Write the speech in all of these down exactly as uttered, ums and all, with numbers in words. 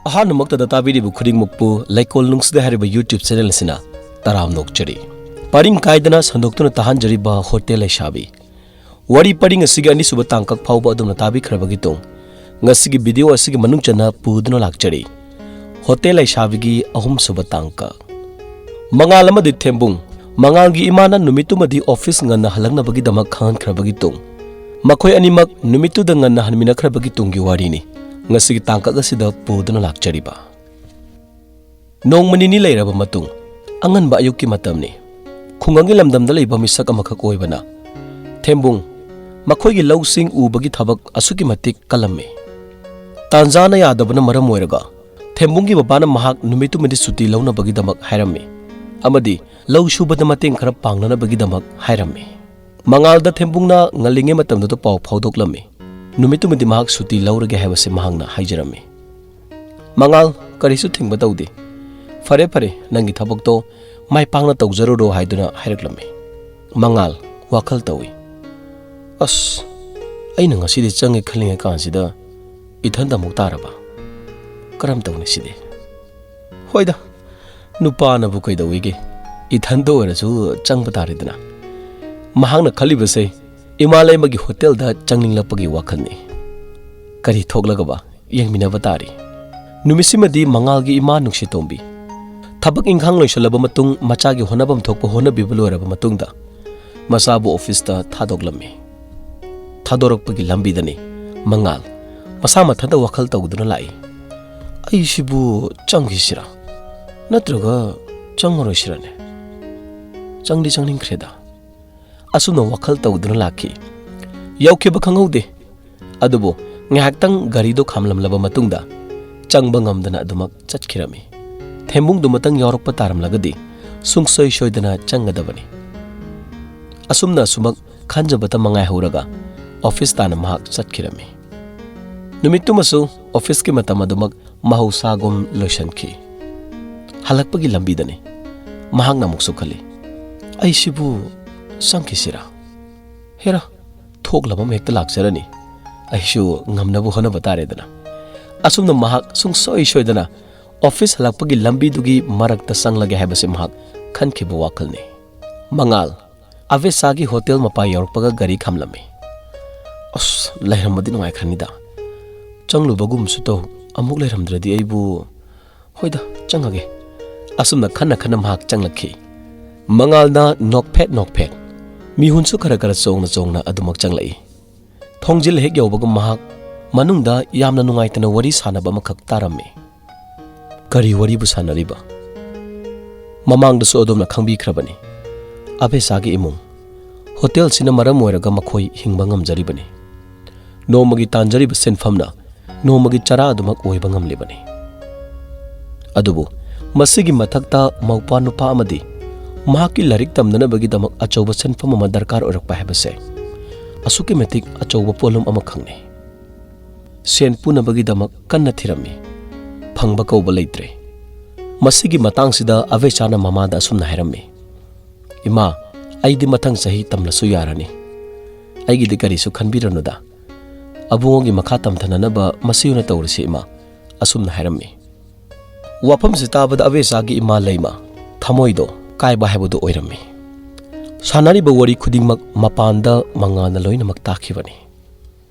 ꯑꯍꯥꯟꯕꯃꯛꯇꯗ ꯇꯥꯕꯤꯔꯤꯕ ꯈꯨꯗꯤꯡꯃꯛꯄꯨ ꯂꯩꯀꯣꯜ ꯅꯨꯡꯁꯤꯗ ꯍꯥꯏꯔꯤꯕ YouTube channel ꯑꯁꯤꯅ ꯇꯔꯥꯝꯅ ꯑꯣꯛꯆꯔꯤ꯫ ꯄꯔꯤꯡ ꯀꯥꯏꯗꯅ ꯁꯟꯗꯣꯛꯇꯨꯅ ꯇꯥꯍꯟꯖꯔꯤꯕ ꯍꯣꯇꯦꯜ ꯂꯩꯁꯥꯕꯤ꯫ ꯋꯥꯔꯤ ꯄꯔꯤꯡ ꯑꯁꯤꯒꯤ ꯑꯅꯤꯁꯨꯕ ꯇꯥꯡꯀꯛ ꯐꯥꯎꯕ ꯑꯗꯣꯝꯅ ꯇꯥꯕꯤꯈ꯭ꯔꯕꯒꯤ ꯇꯨꯡ, ꯉꯁꯤꯒꯤ video ꯑꯁꯤꯒꯤ ꯃꯅꯨꯡ ꯆꯟꯅ ꯄꯨꯗꯨꯅ ꯂꯥꯛꯆꯔꯤ꯫ ꯍꯣꯇꯦꯜ ꯂꯩꯁꯥꯕꯤꯒꯤ ꯑꯍꯨꯝꯁꯨꯕ ꯇꯥꯡꯀꯛ꯫ ꯃꯉꯥꯜ ꯑꯃꯗꯤ ꯊꯦꯝꯕꯨꯡ꯫ ꯃꯉꯥꯜꯒꯤ ꯏꯃꯥꯅ ꯅꯨꯃꯤꯠꯇꯨꯃꯗꯤ office ꯉꯟꯅ ꯍꯜꯂꯛꯅꯕꯒꯤꯗꯃꯛ ꯈꯪꯍꯟꯈ꯭ꯔꯕꯒꯤ ꯇꯨꯡ, ꯃꯈꯣꯏ ꯑꯅꯤꯃꯛ ꯅꯨꯃꯤꯠꯇꯨꯗ ꯉꯟꯅ ꯍꯟꯃꯤꯟꯅꯈ꯭ꯔꯕꯒꯤ ꯇꯨꯡꯒꯤ ꯋꯥꯔꯤꯅꯤ ꯉꯁꯤꯒꯤ ꯇꯥꯡꯀꯛ ꯑꯁꯤꯗ ꯄꯨꯗꯨꯅ ꯂꯥꯛꯆꯔꯤꯕ꯫ ꯅꯣꯡꯃ ꯅꯤꯅꯤ ꯂꯩꯔꯕ ꯃꯇꯨꯡ, ꯑꯉꯟꯕ ꯑꯌꯨꯛꯀꯤ ꯃꯇꯝꯅꯤ꯫ ꯈꯨꯡꯒꯪꯒꯤ ꯂꯝꯗꯝꯗ ꯂꯩꯕ ꯃꯤꯁꯛ ꯑꯃꯈꯛ ꯑꯣꯏꯕꯅ ꯊꯦꯝꯕꯨꯡ ꯃꯈꯣꯏꯒꯤ ꯂꯧꯁꯤꯡ ꯎꯕꯒꯤ ꯊꯕꯛ ꯑꯁꯨꯛꯀꯤ ꯃꯇꯤꯛ ꯀꯜꯂꯝꯃꯤ꯫ ꯇꯥꯟꯖꯥꯅ ꯌꯥꯗꯕꯅ ꯃꯔꯝ ꯑꯣꯏꯔꯒ ꯊꯦꯝꯕꯨꯡꯒꯤ ꯕꯕꯥꯅ ꯃꯍꯥꯛ ꯅꯨꯃꯤꯠꯇꯨꯃꯗꯤ ꯁꯨꯇꯤ ꯂꯧꯅꯕꯒꯤꯗꯃꯛ ꯍꯥꯏꯔꯝꯃꯤ ꯑꯃꯗꯤ ꯂꯧ ꯁꯨꯕꯗ ꯃꯇꯦꯡ ꯈꯔ ꯄꯥꯡꯅꯅꯕꯒꯤꯗꯃꯛ ꯍꯥꯏꯔꯝꯃꯤ꯫ ꯃꯉꯥꯜꯗ ꯊꯦꯝꯕꯨꯡꯅ ꯉꯜꯂꯤꯉꯩ ꯃꯇꯝꯗꯨꯗ ꯄꯥꯎ ꯐꯥꯎꯗꯣꯛꯂꯝꯃꯤ꯫ ꯅꯨꯃꯤꯠꯇꯨꯃꯗꯤ ꯃꯍꯥꯛ ꯁꯨꯇꯤ ꯂꯧꯔꯒꯦ ꯍꯥꯏꯕꯁꯤ ꯃꯍꯥꯛꯅ ꯍꯥꯏꯖꯔꯝꯃꯤ꯫ ꯃꯉꯥꯜ ꯀꯔꯤꯁꯨ ꯊꯤꯡꯕ ꯇꯧꯗꯦ꯫ "ꯐꯔꯦ, ꯐꯔꯦ, ꯅꯪꯒꯤ ꯊꯕꯛꯇꯣ ꯃꯥꯏ ꯄꯥꯛꯅ ꯇꯧꯖꯔꯨꯔꯣ" ꯍꯥꯏꯗꯨꯅ ꯍꯥꯏꯔꯛꯂꯝꯃꯤ꯫ ꯃꯉꯥꯜ ꯋꯥꯈꯜ ꯇꯧꯏ꯫ "ꯑꯁ, ꯑꯩꯅ ꯉꯁꯤꯗꯤ ꯆꯪꯒꯦ ꯈꯜꯂꯤꯉꯩ ꯀꯥꯟꯁꯤꯗ ꯏꯊꯟꯇ ꯑꯃꯨꯛ ꯇꯥꯔꯕ? ꯀꯔꯝ ꯇꯧꯅꯤ ꯁꯤꯗꯤ? ꯍꯣꯏꯗ, ꯅꯨꯄꯥꯅꯕꯨ ꯀꯩꯗꯧꯋꯤꯒꯦ? ꯏꯊꯟꯇ ꯑꯣꯏꯔꯁꯨ ꯆꯪꯕ ꯇꯥꯔꯦꯗꯅ"꯫ ꯃꯍꯥꯛꯅ ꯈꯜꯂꯤꯕꯁꯦ ꯏꯃꯥ ꯂꯩꯃꯒꯤ ꯍꯣꯇꯦꯜꯗ ꯆꯪꯅꯤꯡꯂꯛꯄꯒꯤ ꯋꯥꯈꯜꯅꯤ꯫ ꯀꯔꯤ ꯊꯣꯛꯂꯒꯕ ꯌꯦꯡꯃꯤꯟꯅꯕ ꯇꯥꯔꯤ꯫ ꯅꯨꯃꯤꯠꯁꯤꯃꯗꯤ ꯃꯉꯥꯜꯒꯤ ꯏꯃꯥ ꯅꯨꯡꯁꯤꯇꯣꯝꯕꯤ ꯊꯕꯛ ꯏꯪꯈꯥꯡ ꯂꯣꯏꯁꯤꯜꯂꯕ ꯃꯇꯨꯡ, ꯃꯆꯥꯒꯤ ꯍꯣꯠꯅꯐꯝ ꯊꯣꯛꯄ ꯍꯣꯠꯅꯕꯤꯕ ꯂꯣꯏꯔꯕ ꯃꯇꯨꯡꯗ, ꯃꯆꯥꯕꯨ officeꯇ ꯊꯥꯗꯣꯛꯂꯝꯃꯤ꯫ ꯊꯥꯗꯣꯔꯛꯄꯒꯤ ꯂꯝꯕꯤꯗꯅꯤ ꯃꯉꯥꯜ ꯃꯁꯥ ꯃꯊꯟꯇ ꯋꯥꯈꯜ ꯇꯧꯗꯨꯅ ꯂꯥꯛꯏ꯫ "ꯑꯩꯁꯤꯕꯨ ꯆꯪꯈꯤꯁꯤꯔꯥ? ꯅꯠꯇ꯭ꯔꯒ ꯆꯪꯉꯔꯣꯏꯁꯤꯔꯅꯦ? ꯆꯪꯗꯤ ꯆꯪꯅꯤꯡꯈ꯭ꯔꯦꯗ"꯫ ꯑꯁꯨꯝꯅ ꯋꯥꯈꯜ ꯇꯧꯗꯨꯅ ꯂꯥꯛꯈꯤ꯫ ꯌꯧꯈꯤꯕ ꯈꯪꯍꯧꯗꯦ꯫ ꯑꯗꯨꯕꯨ ꯉꯥꯏꯍꯥꯛꯇꯪ ꯒꯥꯔꯤꯗꯨ ꯈꯥꯝꯂꯝꯂꯕ ꯃꯇꯨꯡꯗ, ꯆꯪꯕ ꯉꯝꯗꯅ ꯑꯗꯨꯃꯛ ꯆꯠꯈꯤꯔꯝꯃꯤ꯫ ꯊꯦꯝꯕꯨꯡꯗꯨꯃꯇꯪ ꯌꯥꯎꯔꯛꯄ ꯇꯥꯔꯝꯂꯒꯗꯤ ꯁꯨꯡꯁꯣꯏ ꯁꯣꯏꯗꯅ ꯆꯪꯒꯗꯕꯅꯤ꯫ ꯑꯁꯨꯝꯅ ꯑꯁꯨꯃꯛ ꯈꯟꯖꯕꯇ ꯃꯉꯥꯏ ꯍꯧꯔꯒ office ꯇꯥꯟꯅ ꯃꯍꯥꯛ ꯆꯠꯈꯤꯔꯝꯃꯤ꯫ ꯅꯨꯃꯤꯠꯇꯨꯃꯁꯨ officeꯀꯤ ꯃꯇꯝ ꯑꯗꯨꯃꯛ ꯃꯍꯧꯁꯥꯒꯨꯝ ꯂꯣꯏꯁꯤꯟꯈꯤ꯫ ꯍꯜꯂꯛꯄꯒꯤ ꯂꯝꯕꯤꯗꯅꯤ ꯃꯍꯥꯛꯅ ꯑꯃꯨꯛꯁꯨ ꯈꯜꯂꯤ, "ꯑꯩꯁꯤꯕꯨ ꯆꯪꯈꯤꯁꯤꯔꯥ? ꯍꯦꯔꯥ, ꯊꯣꯛꯂꯕ ꯑꯃ ꯍꯦꯛꯇ ꯂꯥꯛꯆꯔꯅꯤ꯫ ꯑꯩꯁꯨ ꯉꯝꯅꯕ ꯍꯣꯠꯅꯕ ꯇꯥꯔꯦꯗꯅ"꯫ ꯑꯁꯨꯝꯅ ꯃꯍꯥꯛ ꯁꯨꯡꯁꯣꯏ ꯁꯣꯏꯗꯅ ꯑꯣꯐꯤꯁ ꯍꯜꯂꯛꯄꯒꯤ ꯂꯝꯕꯤꯗꯨꯒꯤ ꯃꯔꯛꯇ ꯆꯪꯂꯒꯦ ꯍꯥꯏꯕꯁꯤ ꯃꯍꯥꯛ ꯈꯟꯈꯤꯕ ꯋꯥꯈꯜꯅꯤ꯫ ꯃꯉꯥꯜ, ꯑꯕꯦꯁꯥꯒꯤ ꯍꯣꯇꯦꯜ ꯃꯄꯥ ꯌꯧꯔꯛꯄꯒ ꯒꯥꯔꯤ ꯈꯥꯝꯂꯝꯃꯤ꯫ "ꯑꯁ, ꯂꯩꯔꯝꯃꯗꯤ ꯅꯨꯡꯉꯥꯏꯈ꯭ꯔꯅꯤꯗ꯫ ꯆꯪꯂꯨꯕꯒꯨꯝꯁꯨ ꯇꯧ, ꯑꯃꯨꯛ ꯂꯩꯔꯝꯗ꯭ꯔꯗꯤ ꯑꯩꯕꯨ꯫ ꯍꯣꯏꯗ, ꯆꯪꯉꯒꯦ"꯫ ꯑꯁꯨꯝꯅ ꯈꯟꯅ ꯈꯟꯅ ꯃꯍꯥꯛ ꯆꯪꯂꯛꯈꯤ꯫ ꯃꯉꯥꯜꯅ ꯅꯣꯛꯐꯦꯠ ꯅꯣꯛꯐꯦꯠ, ꯃꯤꯍꯨꯟꯁꯨ ꯈꯔ ꯈꯔ ꯆꯣꯡꯅ ꯆꯣꯡꯅ ꯑꯗꯨꯃꯛ ꯆꯪꯂꯛꯏ꯫ ꯊꯣꯡꯖꯤꯜ ꯍꯦꯛ ꯌꯧꯕꯒ ꯃꯍꯥꯛ ꯃꯅꯨꯡꯗ ꯌꯥꯝꯅ ꯅꯨꯡꯉꯥꯏꯇꯅ ꯋꯥꯔꯤ ꯁꯥꯟꯅꯕ ꯑꯃꯈꯛ ꯇꯥꯔꯝꯃꯤ꯫ ꯀꯔꯤ ꯋꯥꯔꯤꯕꯨ ꯁꯥꯟꯅꯔꯤꯕ? ꯃꯃꯥꯡꯗꯁꯨ ꯑꯗꯣꯝꯅ ꯈꯪꯕꯤꯈ꯭ꯔꯕꯅꯤ꯫ ꯑꯕꯦꯁꯥꯒꯤ ꯏꯃꯨꯡ, ꯍꯣꯇꯦꯜꯁꯤꯅ ꯃꯔꯝ ꯑꯣꯏꯔꯒ ꯃꯈꯣꯏ ꯍꯤꯡꯕ ꯉꯝꯖꯔꯤꯕꯅꯤ꯫ ꯅꯣꯡꯃꯒꯤ ꯇꯥꯟꯖꯔꯤꯕ ꯁꯦꯟꯐꯝꯅ ꯅꯣꯡꯃꯒꯤ ꯆꯔꯥ ꯑꯗꯨꯃꯛ ꯑꯣꯏꯕ ꯉꯝꯂꯤꯕꯅꯤ꯫ ꯑꯗꯨꯕꯨ ꯃꯁꯤꯒꯤ ꯃꯊꯛꯇ ꯃꯧꯄꯥ ꯅꯨꯄꯥ ꯑꯃꯗꯤ ꯃꯍꯥꯛꯀꯤ ꯂꯥꯏꯔꯤꯛ ꯇꯝꯅꯅꯕꯒꯤꯗꯃꯛ ꯑꯆꯧꯕ ꯁꯦꯟꯐꯝ ꯑꯃ ꯗꯔꯀꯥꯔ ꯑꯣꯏꯔꯛꯄ ꯍꯥꯏꯕꯁꯦ ꯑꯁꯨꯛꯀꯤ ꯃꯇꯤꯛ ꯑꯆꯧꯕ ꯄꯣꯠꯂꯨꯝ ꯑꯃꯈꯛꯅꯤ꯫ ꯁꯦꯟ ꯄꯨꯅꯕꯒꯤꯗꯃꯛ ꯀꯟꯅ ꯊꯤꯔꯝꯃꯤ꯫ ꯐꯪꯕ ꯀꯧꯕ ꯂꯩꯇ꯭ꯔꯦ꯫ ꯃꯁꯤꯒꯤ ꯃꯇꯥꯡꯁꯤꯗ ꯑꯕꯦꯆꯥꯅ ꯃꯃꯥꯗ ꯑꯁꯨꯝꯅ ꯍꯥꯏꯔꯝꯃꯤ, "ꯏꯃꯥ, ꯑꯩꯗꯤ ꯃꯊꯪ ꯆꯍꯤ ꯇꯝꯂꯁꯨ ꯌꯥꯔꯅꯤ꯫ ꯑꯩꯒꯤꯗꯤ ꯀꯔꯤꯁꯨ ꯈꯟꯕꯤꯔꯅꯨꯗ꯫ ꯑꯕꯨꯡꯉꯣꯒꯤ ꯃꯈꯥ ꯇꯝꯊꯅꯅꯕ ꯃꯁꯤ ꯑꯣꯏꯅ ꯇꯧꯔꯁꯤ, ꯏꯃꯥ"꯫ ꯑꯁꯨꯝꯅ ꯍꯥꯏꯔꯝꯃꯤ꯫ ꯋꯥꯐꯝꯁꯤ ꯇꯥꯕꯗ ꯑꯕꯦꯆꯥꯒꯤ ꯏꯃꯥ ꯂꯩꯃ ꯊꯃꯣꯏꯗꯣ ꯀꯥꯏꯕ ꯍꯥꯏꯕꯗꯨ ꯑꯣꯏꯔꯝꯃꯤ꯫ ꯁꯥꯟꯅꯔꯤꯕ ꯋꯥꯔꯤ ꯈꯨꯗꯤꯡꯃꯛ ꯃꯄꯥꯟꯗ ꯃꯉꯥꯜꯅ ꯂꯣꯏꯅꯃꯛ ꯇꯥꯈꯤꯕꯅꯤ꯫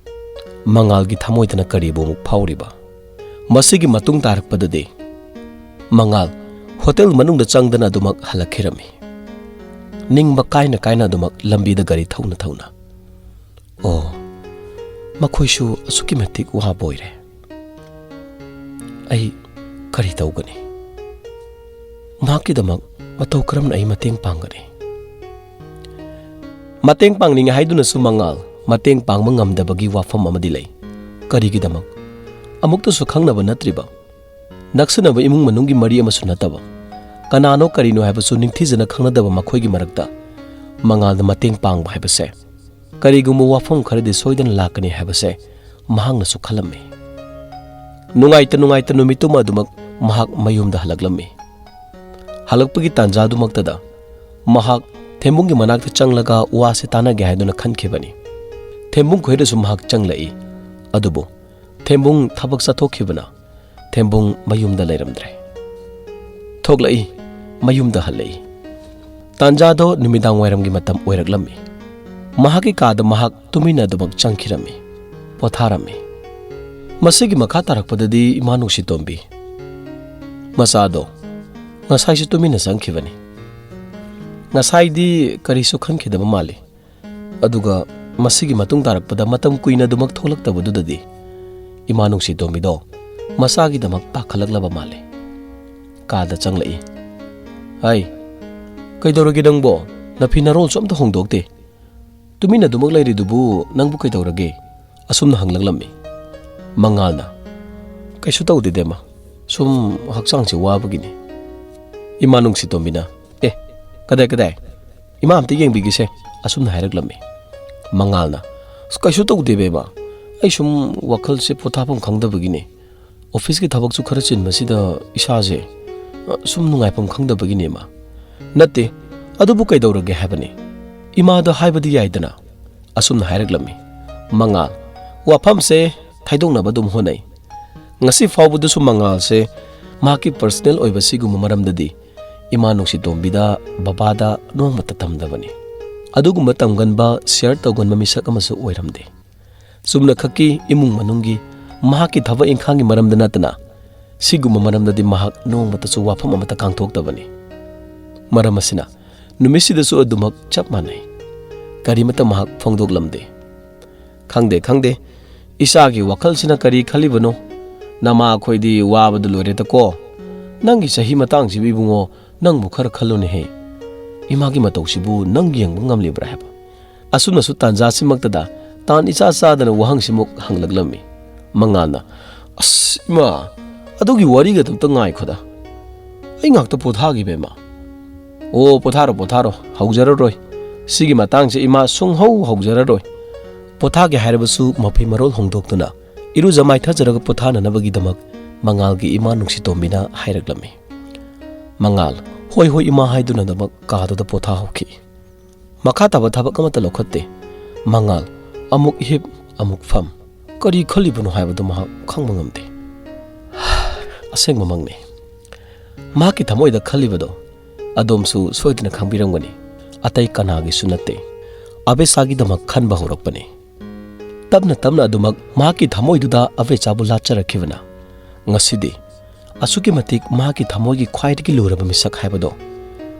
ꯃꯉꯥꯜꯒꯤ ꯊꯃꯣꯏꯗꯅ ꯀꯔꯤꯕꯨ ꯑꯃꯨꯛ ꯐꯥꯎꯔꯤꯕ? ꯃꯁꯤꯒꯤ ꯃꯇꯨꯡ ꯇꯥꯔꯛꯄꯗꯗꯤ ꯃꯉꯥꯜ ꯍꯣꯇꯦꯜ ꯃꯅꯨꯡꯗ ꯆꯪꯗꯅ ꯑꯗꯨꯃꯛ ꯍꯜꯂꯛꯈꯤꯔꯝꯃꯤ꯫ ꯅꯤꯡꯕ ꯀꯥꯏꯅ ꯀꯥꯏꯅ ꯑꯗꯨꯃꯛ ꯂꯝꯕꯤꯗ ꯒꯥꯔꯤ ꯊꯧꯅ ꯊꯧꯅ꯫ ꯑꯣ, ꯃꯈꯣꯏꯁꯨ ꯑꯁꯨꯛꯀꯤ ꯃꯇꯤꯛ ꯋꯥꯕ ꯑꯣꯏꯔꯦ꯫ ꯑꯩ ꯀꯔꯤ ꯇꯧꯒꯅꯤ? ꯃꯍꯥꯛꯀꯤꯗꯃꯛ ꯃꯇꯧ ꯀꯔꯝꯅ ꯑꯩ ꯃꯇꯦꯡ ꯄꯥꯡꯒꯅꯤ? ꯃꯇꯦꯡ ꯄꯥꯡꯅꯤꯡꯉꯤ ꯍꯥꯏꯗꯨꯅꯁꯨ ꯃꯉꯥꯜ ꯃꯇꯦꯡ ꯄꯥꯡꯕ ꯉꯝꯗꯕꯒꯤ ꯋꯥꯐꯝ ꯑꯃꯗꯤ ꯂꯩ꯫ ꯀꯔꯤꯒꯤꯗꯃꯛ? ꯑꯃꯨꯛꯇꯁꯨ ꯈꯪꯅꯕ ꯅꯠꯇ꯭ꯔꯤꯕ, ꯅꯛꯁꯤꯟꯅꯕ ꯏꯃꯨꯡ ꯃꯅꯨꯡꯒꯤ ꯃꯔꯤ ꯑꯃꯁꯨ ꯅꯠꯇꯕ, ꯀꯅꯥꯅꯣ ꯀꯔꯤꯅꯣ ꯍꯥꯏꯕꯁꯨ ꯅꯤꯡꯊꯤꯖꯅ ꯈꯪꯅꯗꯕ ꯃꯈꯣꯏꯒꯤ ꯃꯔꯛꯇ ꯃꯉꯥꯜꯗ ꯃꯇꯦꯡ ꯄꯥꯡꯕ ꯍꯥꯏꯕꯁꯦ ꯀꯔꯤꯒꯨꯝꯕ ꯋꯥꯐꯝ ꯈꯔꯗꯤ ꯁꯣꯏꯗꯅ ꯂꯥꯛꯀꯅꯤ ꯍꯥꯏꯕꯁꯦ ꯃꯍꯥꯛꯅꯁꯨ ꯈꯜꯂꯝꯃꯤ꯫ ꯅꯨꯡꯉꯥꯏꯇ ꯅꯨꯡꯉꯥꯏꯇ ꯅꯨꯃꯤꯠꯇꯨꯃ ꯑꯗꯨꯃꯛ ꯃꯍꯥꯛ ꯃꯌꯨꯝꯗ ꯍꯜꯂꯛꯂꯝꯃꯤ꯫ ꯍꯜꯂꯛꯄꯒꯤ ꯇꯥꯟꯖꯥꯗꯨꯃꯛꯇꯗ ꯃꯍꯥꯛ ꯊꯦꯝꯕꯨꯡꯒꯤ ꯃꯅꯥꯛꯇ ꯆꯪꯂꯒ ꯋꯥꯁꯦ ꯇꯥꯟꯅꯒꯦ ꯍꯥꯏꯗꯨꯅ ꯈꯟꯈꯤꯕꯅꯤ꯫ ꯊꯦꯝꯕꯨꯡ ꯈꯣꯏꯗꯁꯨ ꯃꯍꯥꯛ ꯆꯪꯂꯛꯏ꯫ ꯑꯗꯨꯕꯨ ꯊꯦꯝꯕꯨꯡ ꯊꯕꯛ ꯆꯠꯊꯣꯛꯈꯤꯕꯅ ꯊꯦꯝꯕꯨꯡ ꯃꯌꯨꯝꯗ ꯂꯩꯔꯝꯗ꯭ꯔꯦ꯫ ꯊꯣꯛꯂꯛꯏ, ꯃꯌꯨꯝꯗ ꯍꯜꯂꯛꯏ꯫ ꯇꯥꯟꯖꯥꯗꯣ ꯅꯨꯃꯤꯗꯥꯡ ꯋꯥꯏꯔꯝꯒꯤ ꯃꯇꯝ ꯑꯣꯏꯔꯛꯂꯝꯃꯤ꯫ ꯃꯍꯥꯛꯀꯤ ꯀꯥꯗ ꯃꯍꯥꯛ ꯇꯨꯃꯤꯟꯅ ꯑꯗꯨꯃꯛ ꯆꯪꯈꯤꯔꯝꯃꯤ, ꯄꯣꯊꯥꯔꯝꯃꯤ꯫ ꯃꯁꯤꯒꯤ ꯃꯈꯥ ꯇꯥꯔꯛꯄꯗꯗꯤ ꯏꯃꯥ ꯅꯨꯡꯁꯤꯇꯣꯝꯕꯤ ꯃꯆꯥꯗꯣ ꯉꯁꯥꯏꯁꯨ ꯇꯨꯃꯤꯟꯅ ꯆꯪꯈꯤꯕꯅꯤ꯫ ꯉꯁꯥꯏꯗꯤ ꯀꯔꯤꯁꯨ ꯈꯟꯈꯤꯗꯕ ꯃꯥꯜꯂꯤ꯫ ꯑꯗꯨꯒ ꯃꯁꯤꯒꯤ ꯃꯇꯨꯡ ꯇꯥꯔꯛꯄꯗ ꯃꯇꯝ ꯀꯨꯏꯅ ꯑꯗꯨꯃꯛ ꯊꯣꯛꯂꯛꯇꯕꯗꯨꯗꯗꯤ ꯏꯃꯥ ꯅꯨꯡꯁꯤꯇꯣꯝꯕꯤꯗꯣ ꯃꯆꯥꯒꯤꯗꯃꯛ ꯄꯥꯈꯠꯂꯛꯂꯕ ꯃꯥꯜꯂꯤ꯫ ꯀꯥꯗ ꯆꯪꯂꯛꯏ꯫ "ꯍꯥꯏ, ꯀꯩꯗꯧꯔꯒꯦ ꯅꯪꯕꯣ? ꯅꯐꯤ ꯅꯔꯣꯜꯁꯨ ꯑꯝꯇ ꯍꯣꯡꯗꯣꯛꯇꯦ꯫ ꯇꯨꯃꯤꯟꯅ ꯑꯗꯨꯃꯛ ꯂꯩꯔꯤꯗꯨꯕꯨ ꯅꯪꯕꯨ ꯀꯩꯗꯧꯔꯒꯦ?" ꯑꯁꯨꯝꯅ ꯍꯪꯂꯛꯂꯝꯃꯤ꯫ ꯃꯉꯥꯜꯅ, "ꯀꯩꯁꯨ ꯇꯧꯗꯦꯗ ꯏꯃꯥ, ꯁꯨꯝ ꯍꯛꯆꯥꯡꯁꯦ ꯋꯥꯕꯒꯤꯅꯤ꯫" ꯏꯃꯥ ꯅꯨꯡꯁꯤꯇꯣꯝꯕꯤꯅ, "ꯑꯦ, ꯀꯗꯥꯏ ꯀꯗꯥꯏ? ꯏꯃꯥ ꯑꯝꯇ ꯌꯦꯡꯕꯤꯒꯦꯁꯦ," ꯑꯁꯨꯝꯅ ꯍꯥꯏꯔꯛꯂꯝꯃꯤ꯫ ꯃꯉꯥꯜꯅ, "ꯑꯁ, ꯀꯩꯁꯨ ꯇꯧꯗꯦ ꯕꯦꯝꯃ, ꯑꯩ ꯁꯨꯝ ꯋꯥꯈꯜꯁꯦ ꯄꯣꯊꯥꯐꯝ ꯈꯪꯗꯕꯒꯤꯅꯦ꯫ ꯑꯣꯐꯤꯁꯀꯤ ꯊꯕꯛꯁꯨ ꯈꯔ ꯆꯤꯟꯕꯁꯤꯗ ꯏꯁꯥꯁꯦ, ꯑ, ꯁꯨꯝ ꯅꯨꯡꯉꯥꯏꯐꯝ ꯈꯪꯗꯕꯒꯤꯅꯦ ꯏꯃꯥ꯫" "ꯅꯠꯇꯦ, ꯑꯗꯨꯕꯨ ꯀꯩꯗꯧꯔꯒꯦ ꯍꯥꯏꯕꯅꯤ? ꯏꯃꯥꯗ ꯍꯥꯏꯕꯗꯤ ꯌꯥꯏꯗꯅ꯫" ꯑꯁꯨꯝꯅ ꯍꯥꯏꯔꯛꯂꯝꯃꯤ꯫ ꯃꯉꯥꯜ, ꯋꯥꯐꯝꯁꯦ ꯊꯩꯗꯣꯛꯅꯕ ꯑꯗꯨꯝ ꯍꯣꯠꯅꯩ꯫ ꯉꯁꯤ ꯐꯥꯎꯕꯗꯁꯨ ꯃꯉꯥꯜꯁꯦ ꯃꯍꯥꯛꯀꯤ ꯄꯔꯁꯅꯦꯜ ꯑꯣꯏꯕ ꯁꯤꯒꯨꯝꯕ ꯃꯔꯝꯗꯗꯤ ꯏꯃꯥ ꯅꯨꯡꯁꯤꯇꯣꯝꯕꯤꯗ, ꯕꯕꯥꯗ ꯅꯣꯡꯃꯇ ꯇꯝꯗꯕꯅꯤ꯫ ꯑꯗꯨꯒꯨꯝꯕ ꯇꯝꯒꯟꯕ, ꯁꯤꯌꯔ ꯇꯧꯒꯟꯕ ꯃꯤꯁꯛ ꯑꯃꯁꯨ ꯑꯣꯏꯔꯝꯗꯦ꯫ ꯆꯨꯝꯅ ꯈꯛꯀꯤ ꯏꯃꯨꯡ ꯃꯅꯨꯡꯒꯤ ꯃꯍꯥꯛꯀꯤ ꯊꯕꯛ ꯏꯪꯈꯥꯡꯒꯤ ꯃꯔꯝꯗ ꯅꯠꯇꯅ ꯁꯤꯒꯨꯝꯕ ꯃꯔꯝꯗꯗꯤ ꯃꯍꯥꯛ ꯅꯣꯡꯃꯇꯁꯨ ꯋꯥꯐꯝ ꯑꯃꯠꯇ ꯀꯥꯡꯊꯣꯛꯇꯕꯅꯤ꯫ ꯃꯔꯝ ꯑꯁꯤꯅ ꯅꯨꯃꯤꯠꯁꯤꯗꯁꯨ ꯑꯗꯨꯃꯛ ꯆꯞ ꯃꯥꯟꯅꯩ꯫ ꯀꯔꯤꯃꯠꯇ ꯃꯍꯥꯛ ꯐꯣꯡꯗꯣꯛꯂꯝꯗꯦ꯫ "ꯈꯪꯗꯦ, ꯈꯪꯗꯦ, ꯏꯆꯥꯒꯤ ꯋꯥꯈꯜꯁꯤꯅ ꯀꯔꯤ ꯈꯜꯂꯤꯕꯅꯣ? ꯅꯃꯥ ꯑꯩꯈꯣꯏꯗꯤ ꯋꯥꯕꯗ ꯂꯣꯏꯔꯦꯗꯀꯣ꯫ ꯅꯪꯒꯤ ꯆꯍꯤ ꯃꯇꯥꯡꯁꯤꯕꯨ ꯏꯕꯨꯡꯉꯣ, ꯅꯪꯕꯨ ꯈꯔ ꯈꯜꯂꯨꯅꯦꯍꯦ꯫ ꯏꯃꯥꯒꯤ ꯃꯇꯧꯁꯤꯕꯨ ꯅꯪ ꯌꯦꯡꯕ ꯉꯝꯂꯤꯕ꯭ꯔꯥ?" ꯍꯥꯏꯕ꯫ ꯑꯁꯨꯝꯅꯁꯨ ꯇꯥꯟꯖꯥꯁꯤꯃꯛꯇꯗ ꯇꯥꯟ ꯏꯆꯥ ꯆꯥꯗꯅ ꯋꯥꯍꯪꯁꯤꯃꯨꯛ ꯍꯪꯂꯛꯂꯝꯃꯤ꯫ ꯃꯉꯥꯜꯅ, "ꯑꯁ, ꯏꯃꯥ, ꯑꯗꯨꯒꯤ ꯋꯥꯔꯤꯒꯗꯣ ꯑꯝꯇ ꯉꯥꯏꯈꯣꯗ꯫ ꯑꯩ ꯉꯥꯛꯇ ꯄꯣꯊꯥꯈꯤꯕ, ꯏꯃꯥ꯫" "ꯑꯣ, ꯄꯣꯊꯥꯔꯣ, ꯄꯣꯊꯥꯔꯣ, ꯍꯧꯖꯔꯔꯣꯏ꯫ ꯁꯤꯒꯤ ꯃꯇꯥꯡꯁꯦ ꯏꯃꯥ ꯁꯨꯡꯍꯧ ꯍꯧꯖꯔꯔꯣꯏ꯫" ꯄꯣꯊꯥꯒꯦ ꯍꯥꯏꯔꯕꯁꯨ ꯃꯐꯤ ꯃꯔꯣꯜ ꯍꯣꯡꯗꯣꯛꯇꯨꯅ ꯏꯔꯨꯖ ꯃꯥꯏꯊꯖꯔꯒ ꯄꯣꯊꯥꯅꯅꯕꯒꯤꯗꯃꯛ ꯃꯉꯥꯜꯒꯤ ꯏꯃꯥ ꯅꯨꯡꯁꯤꯇꯣꯝꯕꯤꯅ ꯍꯥꯏꯔꯛꯂꯝꯃꯤ꯫ ꯃꯉꯥꯜ, "ꯍꯣꯏ, ꯍꯣꯏ, ꯏꯃꯥ" ꯍꯥꯏꯗꯨꯅ ꯑꯗꯨꯃꯛ ꯀꯥꯗꯨꯗ ꯄꯣꯊꯥꯍꯧꯈꯤ꯫ ꯃꯈꯥ ꯇꯥꯕ ꯊꯕꯛ ꯑꯃꯠꯇ ꯂꯧꯈꯠꯇꯦ꯫ ꯃꯉꯥꯜ ꯑꯃꯨꯛ ꯍꯤꯞ, ꯑꯃꯨꯛ ꯐꯝ꯫ ꯀꯔꯤ ꯈꯜꯂꯤꯕꯅꯣ ꯍꯥꯏꯕꯗꯨ ꯃꯍꯥꯛ ꯈꯪꯕ ꯉꯝꯗꯦ꯫ ꯑꯁꯦꯡꯕꯃꯛꯅꯤ, ꯃꯍꯥꯛꯀꯤ ꯊꯃꯣꯏꯗ ꯈꯜꯂꯤꯕꯗꯣ ꯑꯗꯣꯝꯁꯨ ꯁꯣꯏꯗꯅ ꯈꯪꯕꯤꯔꯝꯒꯅꯤ꯫ ꯑꯇꯩ ꯀꯅꯥꯒꯤꯁꯨ ꯅꯠꯇꯦ, ꯑꯕꯦꯆꯥꯒꯤꯗꯃꯛ ꯈꯟꯕ ꯍꯧꯔꯛꯄꯅꯤ꯫ ꯇꯞꯅ ꯇꯞꯅ ꯑꯗꯨꯃꯛ ꯃꯍꯥꯛꯀꯤ ꯊꯃꯣꯏꯗꯨꯗ ꯑꯕꯦꯆꯥꯕꯨ ꯂꯥꯠꯆꯔꯛꯈꯤꯕꯅ ꯉꯁꯤꯗꯤ ꯑꯁꯨꯛꯀꯤ ꯃꯇꯤꯛ ꯃꯍꯥꯛꯀꯤ ꯊꯃꯣꯏꯒꯤ ꯈ꯭ꯋꯥꯏꯗꯒꯤ ꯂꯨꯔꯕ ꯃꯤꯁꯛ ꯍꯥꯏꯕꯗꯣ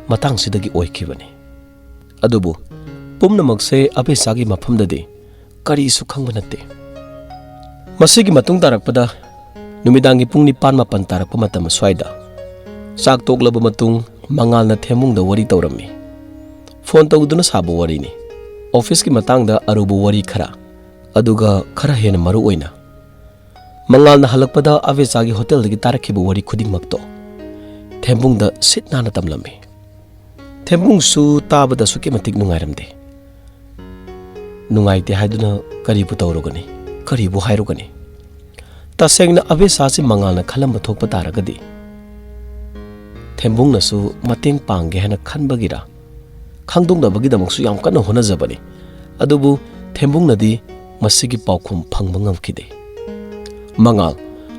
ꯃꯇꯥꯡꯁꯤꯗꯒꯤ ꯑꯣꯏꯈꯤꯕꯅꯤ꯫ ꯑꯗꯨꯕꯨ ꯄꯨꯝꯅꯃꯛꯁꯦ ꯑꯕꯦꯆꯥꯒꯤ ꯃꯐꯝꯗꯗꯤ ꯀꯔꯤꯁꯨ ꯈꯪꯕ ꯅꯠꯇꯦ꯫ ꯃꯁꯤꯒꯤ ꯃꯇꯨꯡ ꯇꯥꯔꯛꯄꯗ ꯅꯨꯃꯤꯗꯥꯡꯒꯤ ꯄꯨꯡ ꯅꯤꯄꯥꯟ ꯃꯥꯄꯟ ꯇꯥꯔꯛꯄ ꯃꯇꯝ ꯑꯁ꯭ꯋꯥꯏꯗ ꯆꯥꯛ ꯇꯣꯛꯂꯕ ꯃꯇꯨꯡ ꯃꯉꯥꯜꯅ ꯊꯦꯝꯕꯨꯡꯗ ꯋꯥꯔꯤ ꯇꯧꯔꯝꯃꯤ꯫ ꯐꯣꯟ ꯇꯧꯗꯨꯅ ꯁꯥꯕ ꯋꯥꯔꯤꯅꯤ꯫ ꯑꯣꯐꯤꯁꯀꯤ ꯃꯇꯥꯡꯗ ꯑꯔꯨꯕ ꯋꯥꯔꯤ ꯈꯔ, ꯑꯗꯨꯒ ꯈꯔ ꯍꯦꯟꯅ ꯃꯔꯨ ꯑꯣꯏꯅ ꯃꯉꯥꯜꯅ ꯍꯜꯂꯛꯄꯗ ꯑꯕꯦꯆꯥꯒꯤ ꯍꯣꯇꯦꯜꯗꯒꯤ ꯇꯥꯔꯛꯈꯤꯕ ꯋꯥꯔꯤ ꯈꯨꯗꯤꯡꯃꯛꯇꯣ ꯊꯦꯝꯕꯨꯡꯗ ꯁꯤꯠ ꯅꯥꯟꯅ ꯇꯝꯂꯝꯃꯤ꯫ ꯊꯦꯝꯕꯨꯡꯁꯨ ꯇꯥꯕꯗ ꯑꯁꯨꯛꯀꯤ ꯃꯇꯤꯛ ꯅꯨꯡꯉꯥꯏꯔꯝꯗꯦ꯫ ꯅꯨꯡꯉꯥꯏꯇꯦ ꯍꯥꯏꯗꯨꯅ ꯀꯔꯤꯕꯨ ꯇꯧꯔꯨꯒꯅꯤ? ꯀꯔꯤꯕꯨ ꯍꯥꯏꯔꯨꯒꯅꯤ? ꯇꯁꯦꯡꯅ ꯑꯕꯦꯆꯥꯁꯤ ꯃꯉꯥꯜꯅ ꯈꯜꯂꯝꯕ ꯊꯣꯛꯄ ꯇꯥꯔꯒꯗꯤ ꯊꯦꯝꯕꯨꯡꯅꯁꯨ ꯃꯇꯦꯡ ꯄꯥꯡꯒꯦ ꯍꯥꯏꯅ ꯈꯟꯕꯒꯤꯔ, ꯈꯪꯗꯣꯛꯅꯕꯒꯤꯗꯃꯛꯁꯨ ꯌꯥꯝ ꯀꯟꯅ ꯍꯣꯠꯅꯖꯕꯅꯤ꯫ ꯑꯗꯨꯕꯨ ꯊꯦꯝꯕꯨꯡꯅꯗꯤ ꯃꯁꯤꯒꯤ ꯄꯥꯎꯈꯨꯝ ꯐꯪꯕ ꯉꯝꯈꯤꯗꯦ꯫ ꯃꯉꯥꯜ,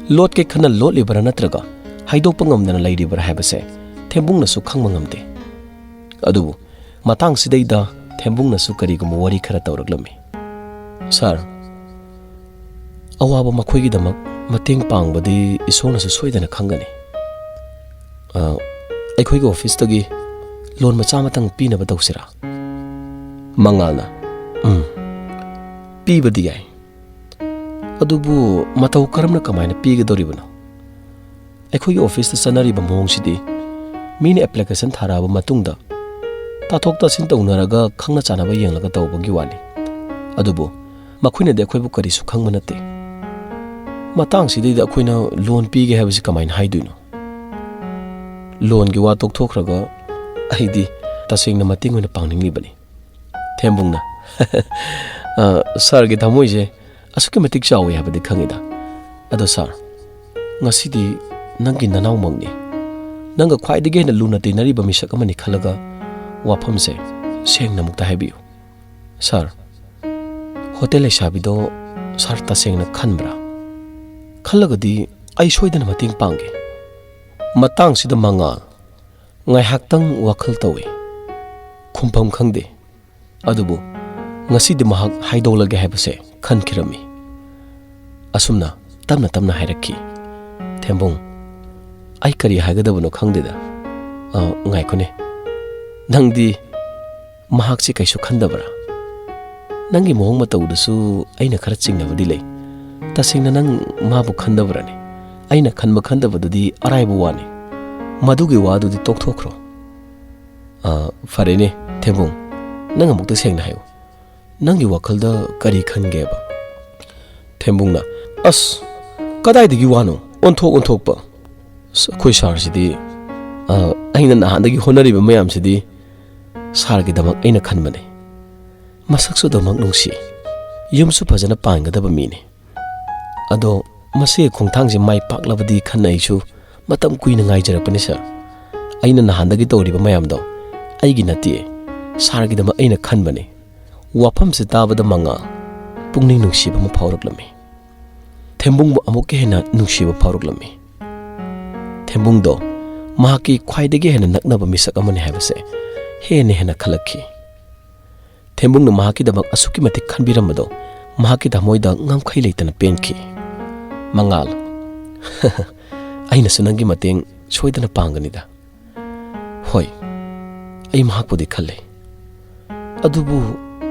ꯂꯣꯠꯀꯦ ꯈꯟꯅ ꯂꯣꯠꯂꯤꯕꯔꯥ ꯅꯠꯇ꯭ꯔꯒ ꯍꯥꯏꯗꯣꯛꯄ ꯉꯝꯗꯅ ꯂꯩꯔꯤꯕꯔꯥ ꯍꯥꯏꯕꯁꯦ ꯊꯦꯝꯕꯨꯡꯅꯁꯨ ꯈꯪꯕ ꯉꯝꯗꯦ꯫ ꯑꯗꯨꯕꯨ ꯃꯇꯥꯡꯁꯤꯗꯩꯗ ꯊꯦꯝꯕꯨꯡꯅꯁꯨ ꯀꯔꯤꯒꯨꯝꯕ ꯋꯥꯔꯤ ꯈꯔ ꯇꯧꯔꯛꯂꯝꯃꯤ꯫ "ꯁꯥꯔ, ꯑꯋꯥꯕ ꯃꯈꯣꯏꯒꯤꯗꯃꯛ ꯃꯇꯦꯡ ꯄꯥꯡꯕꯗꯤ ꯏꯁꯣꯔꯅꯁꯨ ꯁꯣꯏꯗꯅ ꯈꯪꯒꯅꯤ꯫ ꯑ, ꯑꯩꯈꯣꯏꯒꯤ ꯑꯣꯐꯤꯁꯇꯒꯤ ꯂꯣꯟ ꯃꯆꯥ ꯑꯃꯇꯪ ꯄꯤꯅꯕ ꯇꯧꯁꯤꯔꯥ?" ꯃꯉꯥꯜꯅ, "ꯎꯝ, ꯄꯤꯕꯗꯤ ꯌꯥꯏ꯫ ꯑꯗꯨꯕꯨ ꯃꯇꯧ ꯀꯔꯝꯅ, ꯀꯃꯥꯏꯅ ꯄꯤꯒꯗꯧꯔꯤꯕꯅꯣ? ꯑꯩꯈꯣꯏꯒꯤ ꯑꯣꯐꯤꯁꯇ ꯆꯠꯅꯔꯤꯕ ꯃꯑꯣꯡꯁꯤꯗꯤ ꯃꯤꯅ ꯑꯦꯄ꯭ꯂꯤꯀꯦꯁꯟ ꯊꯥꯔꯛꯑꯕ ꯃꯇꯨꯡꯗ ꯇꯥꯊꯣꯛ ꯇꯥꯁꯤꯟ ꯇꯧꯅꯔꯒ ꯈꯪꯅ ꯆꯥꯟꯅꯕ ꯌꯦꯡꯂꯒ ꯇꯧꯕꯒꯤ ꯋꯥꯅꯤ꯫ ꯑꯗꯨꯕꯨ ꯃꯈꯣꯏꯅꯗꯤ ꯑꯩꯈꯣꯏꯕꯨ ꯀꯔꯤꯁꯨ ꯈꯪꯕ ꯅꯠꯇꯦ꯫ ꯃꯇꯥꯡꯁꯤꯗꯩꯗ ꯑꯩꯈꯣꯏꯅ ꯂꯣꯟ ꯄꯤꯒꯦ ꯍꯥꯏꯕꯁꯤ ꯀꯃꯥꯏꯅ ꯍꯥꯏꯗꯣꯏꯅꯣ? ꯂꯣꯟꯒꯤ ꯋꯥ ꯇꯣꯛꯊꯣꯛꯈ꯭ꯔꯒ ꯑꯩꯗꯤ ꯇꯁꯦꯡꯅ ꯃꯇꯦꯡ ꯑꯣꯏꯅ ꯄꯥꯡꯅꯤꯡꯂꯤꯕꯅꯤ꯫" ꯊꯦꯝꯕꯨꯡꯅ, "ꯑ, ꯁꯥꯔꯒꯤ ꯊꯃꯣꯏꯁꯦ ꯑꯁꯨꯛꯀꯤ ꯃꯇꯤꯛ ꯆꯥꯎꯏ ꯍꯥꯏꯕꯗꯤ ꯈꯪꯉꯤꯗ꯫ ꯑꯗꯣ ꯁꯥꯔ, ꯉꯁꯤꯗꯤ ꯅꯪꯒꯤ ꯅꯅꯥꯎꯃꯛꯅꯤ꯫ ꯅꯪꯒ ꯈ꯭ꯋꯥꯏꯗꯒꯤ ꯍꯦꯟꯅ ꯂꯨꯅ ꯇꯤꯟꯅꯔꯤꯕ ꯃꯤꯁꯛ ꯑꯃꯅꯤ ꯈꯜꯂꯒ ꯋꯥꯐꯝꯁꯦ ꯁꯦꯡꯅ ꯑꯃꯨꯛꯇ ꯍꯥꯏꯕꯤꯌꯨ꯫ ꯁꯥꯔ, ꯍꯣꯇꯦꯜ ꯂꯩꯁꯥꯕꯤꯗꯣ ꯁꯥꯔ ꯇꯁꯦꯡꯅ ꯈꯟꯕ꯭ꯔꯥ? ꯈꯜꯂꯒꯗꯤ ꯑꯩ ꯁꯣꯏꯗꯅ ꯃꯇꯦꯡ ꯄꯥꯡꯒꯦ꯫ ꯃꯇꯥꯡꯁꯤꯗ ꯃꯉꯥꯜ ꯉꯥꯏꯍꯥꯛꯇꯪ ꯋꯥꯈꯜ ꯇꯧꯏ꯫ ꯈꯨꯝꯐꯝ ꯈꯪꯗꯦ꯫ ꯑꯗꯨꯕꯨ ꯉꯁꯤꯗꯤ ꯃꯍꯥꯛ ꯍꯥꯏꯗꯣꯛꯂꯒꯦ ꯍꯥꯏꯕꯁꯦ ꯈꯟꯈꯤꯔꯝꯃꯤ꯫ ꯑꯁꯨꯝꯅ ꯇꯞꯅ ꯇꯞꯅ ꯍꯥꯏꯔꯛꯈꯤ, "ꯊꯦꯝꯕꯨꯡ, ꯑꯩ ꯀꯔꯤ ꯍꯥꯏꯒꯗꯕꯅꯣ ꯈꯪꯗꯦꯗ꯫ ꯑ, ꯉꯥꯏꯈꯣꯅꯦ, ꯅꯪꯗꯤ ꯃꯍꯥꯛꯁꯤ ꯀꯩꯁꯨ ꯈꯟꯗꯕ꯭ꯔꯥ? ꯅꯪꯒꯤ ꯃꯑꯣꯡ ꯃꯇꯧꯗꯨꯁꯨ ꯑꯩꯅ ꯈꯔ ꯆꯤꯡꯅꯕꯗꯤ ꯂꯩ꯫ ꯇꯁꯦꯡꯅ ꯅꯪ ꯃꯥꯕꯨ ꯈꯟꯗꯕ꯭ꯔꯥꯅꯦ? ꯑꯩꯅ ꯈꯟꯕ ꯈꯟꯗꯕꯗꯨꯗꯤ ꯑꯔꯥꯏꯕ ꯋꯥꯅꯤ꯫ ꯃꯗꯨꯒꯤ ꯋꯥꯗꯨꯗꯤ ꯇꯣꯛꯊꯣꯛꯈ꯭ꯔꯣ꯫" "ꯑ, ꯐꯔꯦꯅꯦ, ꯊꯦꯝꯕꯨꯡ, ꯅꯪ ꯑꯃꯨꯛꯇ ꯁꯦꯡꯅ ꯍꯥꯏꯌꯨ꯫ ꯅꯪꯒꯤ ꯋꯥꯈꯜꯗ ꯀꯔꯤ ꯈꯟꯒꯦꯕ?" ꯊꯦꯝꯕꯨꯡꯅ, "ꯑꯁ, ꯀꯗꯥꯏꯗꯒꯤ ꯋꯥꯅꯣ? ꯑꯣꯟꯊꯣꯛ ꯑꯣꯟꯊꯣꯛꯄ꯫ ꯑꯁ, ꯑꯩꯈꯣꯏ ꯁꯥꯔꯁꯤꯗꯤ, ꯑ, ꯑꯩꯅ ꯅꯍꯥꯟꯗꯒꯤ ꯍꯣꯠꯅꯔꯤꯕ ꯃꯌꯥꯝꯁꯤꯗꯤ ꯁꯥꯔꯒꯤꯗꯃꯛ ꯑꯩꯅ ꯈꯟꯕꯅꯦ꯫ ꯃꯁꯛꯁꯨ ꯑꯗꯨꯃꯛ ꯅꯨꯡꯁꯤ, ꯌꯨꯝꯁꯨ ꯐꯖꯅ ꯄꯥꯟꯒꯗꯕ ꯃꯤꯅꯤ꯫ ꯑꯗꯣ ꯃꯁꯤꯒꯤ ꯈꯣꯡꯊꯥꯡꯁꯦ ꯃꯥꯏ ꯄꯥꯛꯂꯕꯗꯤ ꯈꯟꯅ ꯑꯩꯁꯨ ꯃꯇꯝ ꯀꯨꯏꯅ ꯉꯥꯏꯖꯔꯛꯄꯅꯤ, ꯁꯥꯔ꯫ ꯑꯩꯅ ꯅꯍꯥꯟꯗꯒꯤ ꯇꯧꯔꯤꯕ ꯃꯌꯥꯝꯗꯣ ꯑꯩꯒꯤ ꯅꯠꯇꯦ, ꯁꯥꯔꯒꯤꯗꯃꯛ ꯑꯩꯅ ꯈꯟꯕꯅꯤ꯫" ꯋꯥꯐꯝꯁꯦ ꯇꯥꯕꯗ ꯃꯉꯥꯜ ꯄꯨꯛꯅꯤꯡ ꯅꯨꯡꯁꯤꯕ ꯑꯃ ꯐꯥꯎꯔꯛꯂꯝꯃꯤ꯫ ꯊꯦꯝꯕꯨꯡꯕꯨ ꯑꯃꯨꯛꯀ ꯍꯦꯟꯅ ꯅꯨꯡꯁꯤꯕ ꯐꯥꯎꯔꯛꯂꯝꯃꯤ꯫ ꯊꯦꯝꯕꯨꯡꯗꯣ ꯃꯍꯥꯛꯀꯤ ꯈ꯭ꯋꯥꯏꯗꯒꯤ ꯍꯦꯟꯅ ꯅꯛꯅꯕ ꯃꯤꯁꯛ ꯑꯃꯅꯤ ꯍꯥꯏꯕꯁꯦ ꯍꯦꯟꯅ ꯍꯦꯟꯅ ꯈꯜꯂꯛꯈꯤ꯫ ꯊꯦꯝꯕꯨꯡꯅ ꯃꯍꯥꯛꯀꯤꯗꯃꯛ ꯑꯁꯨꯛꯀꯤ ꯃꯇꯤꯛ ꯈꯟꯕꯤꯔꯝꯕꯗꯣ ꯃꯍꯥꯛꯀꯤ ꯊꯃꯣꯏꯗ ꯉꯝꯈꯩ ꯂꯩꯇꯅ ꯄꯦꯟꯈꯤ꯫ "ꯃꯉꯥꯜ, ꯑꯩꯅꯁꯨ ꯅꯪꯒꯤ ꯃꯇꯦꯡ ꯁꯣꯏꯗꯅ ꯄꯥꯡꯒꯅꯤꯗ꯫ ꯍꯣꯏ, ꯑꯩ ꯃꯍꯥꯛꯄꯨꯗꯤ ꯈꯜꯂꯦ꯫ ꯑꯗꯨꯕꯨ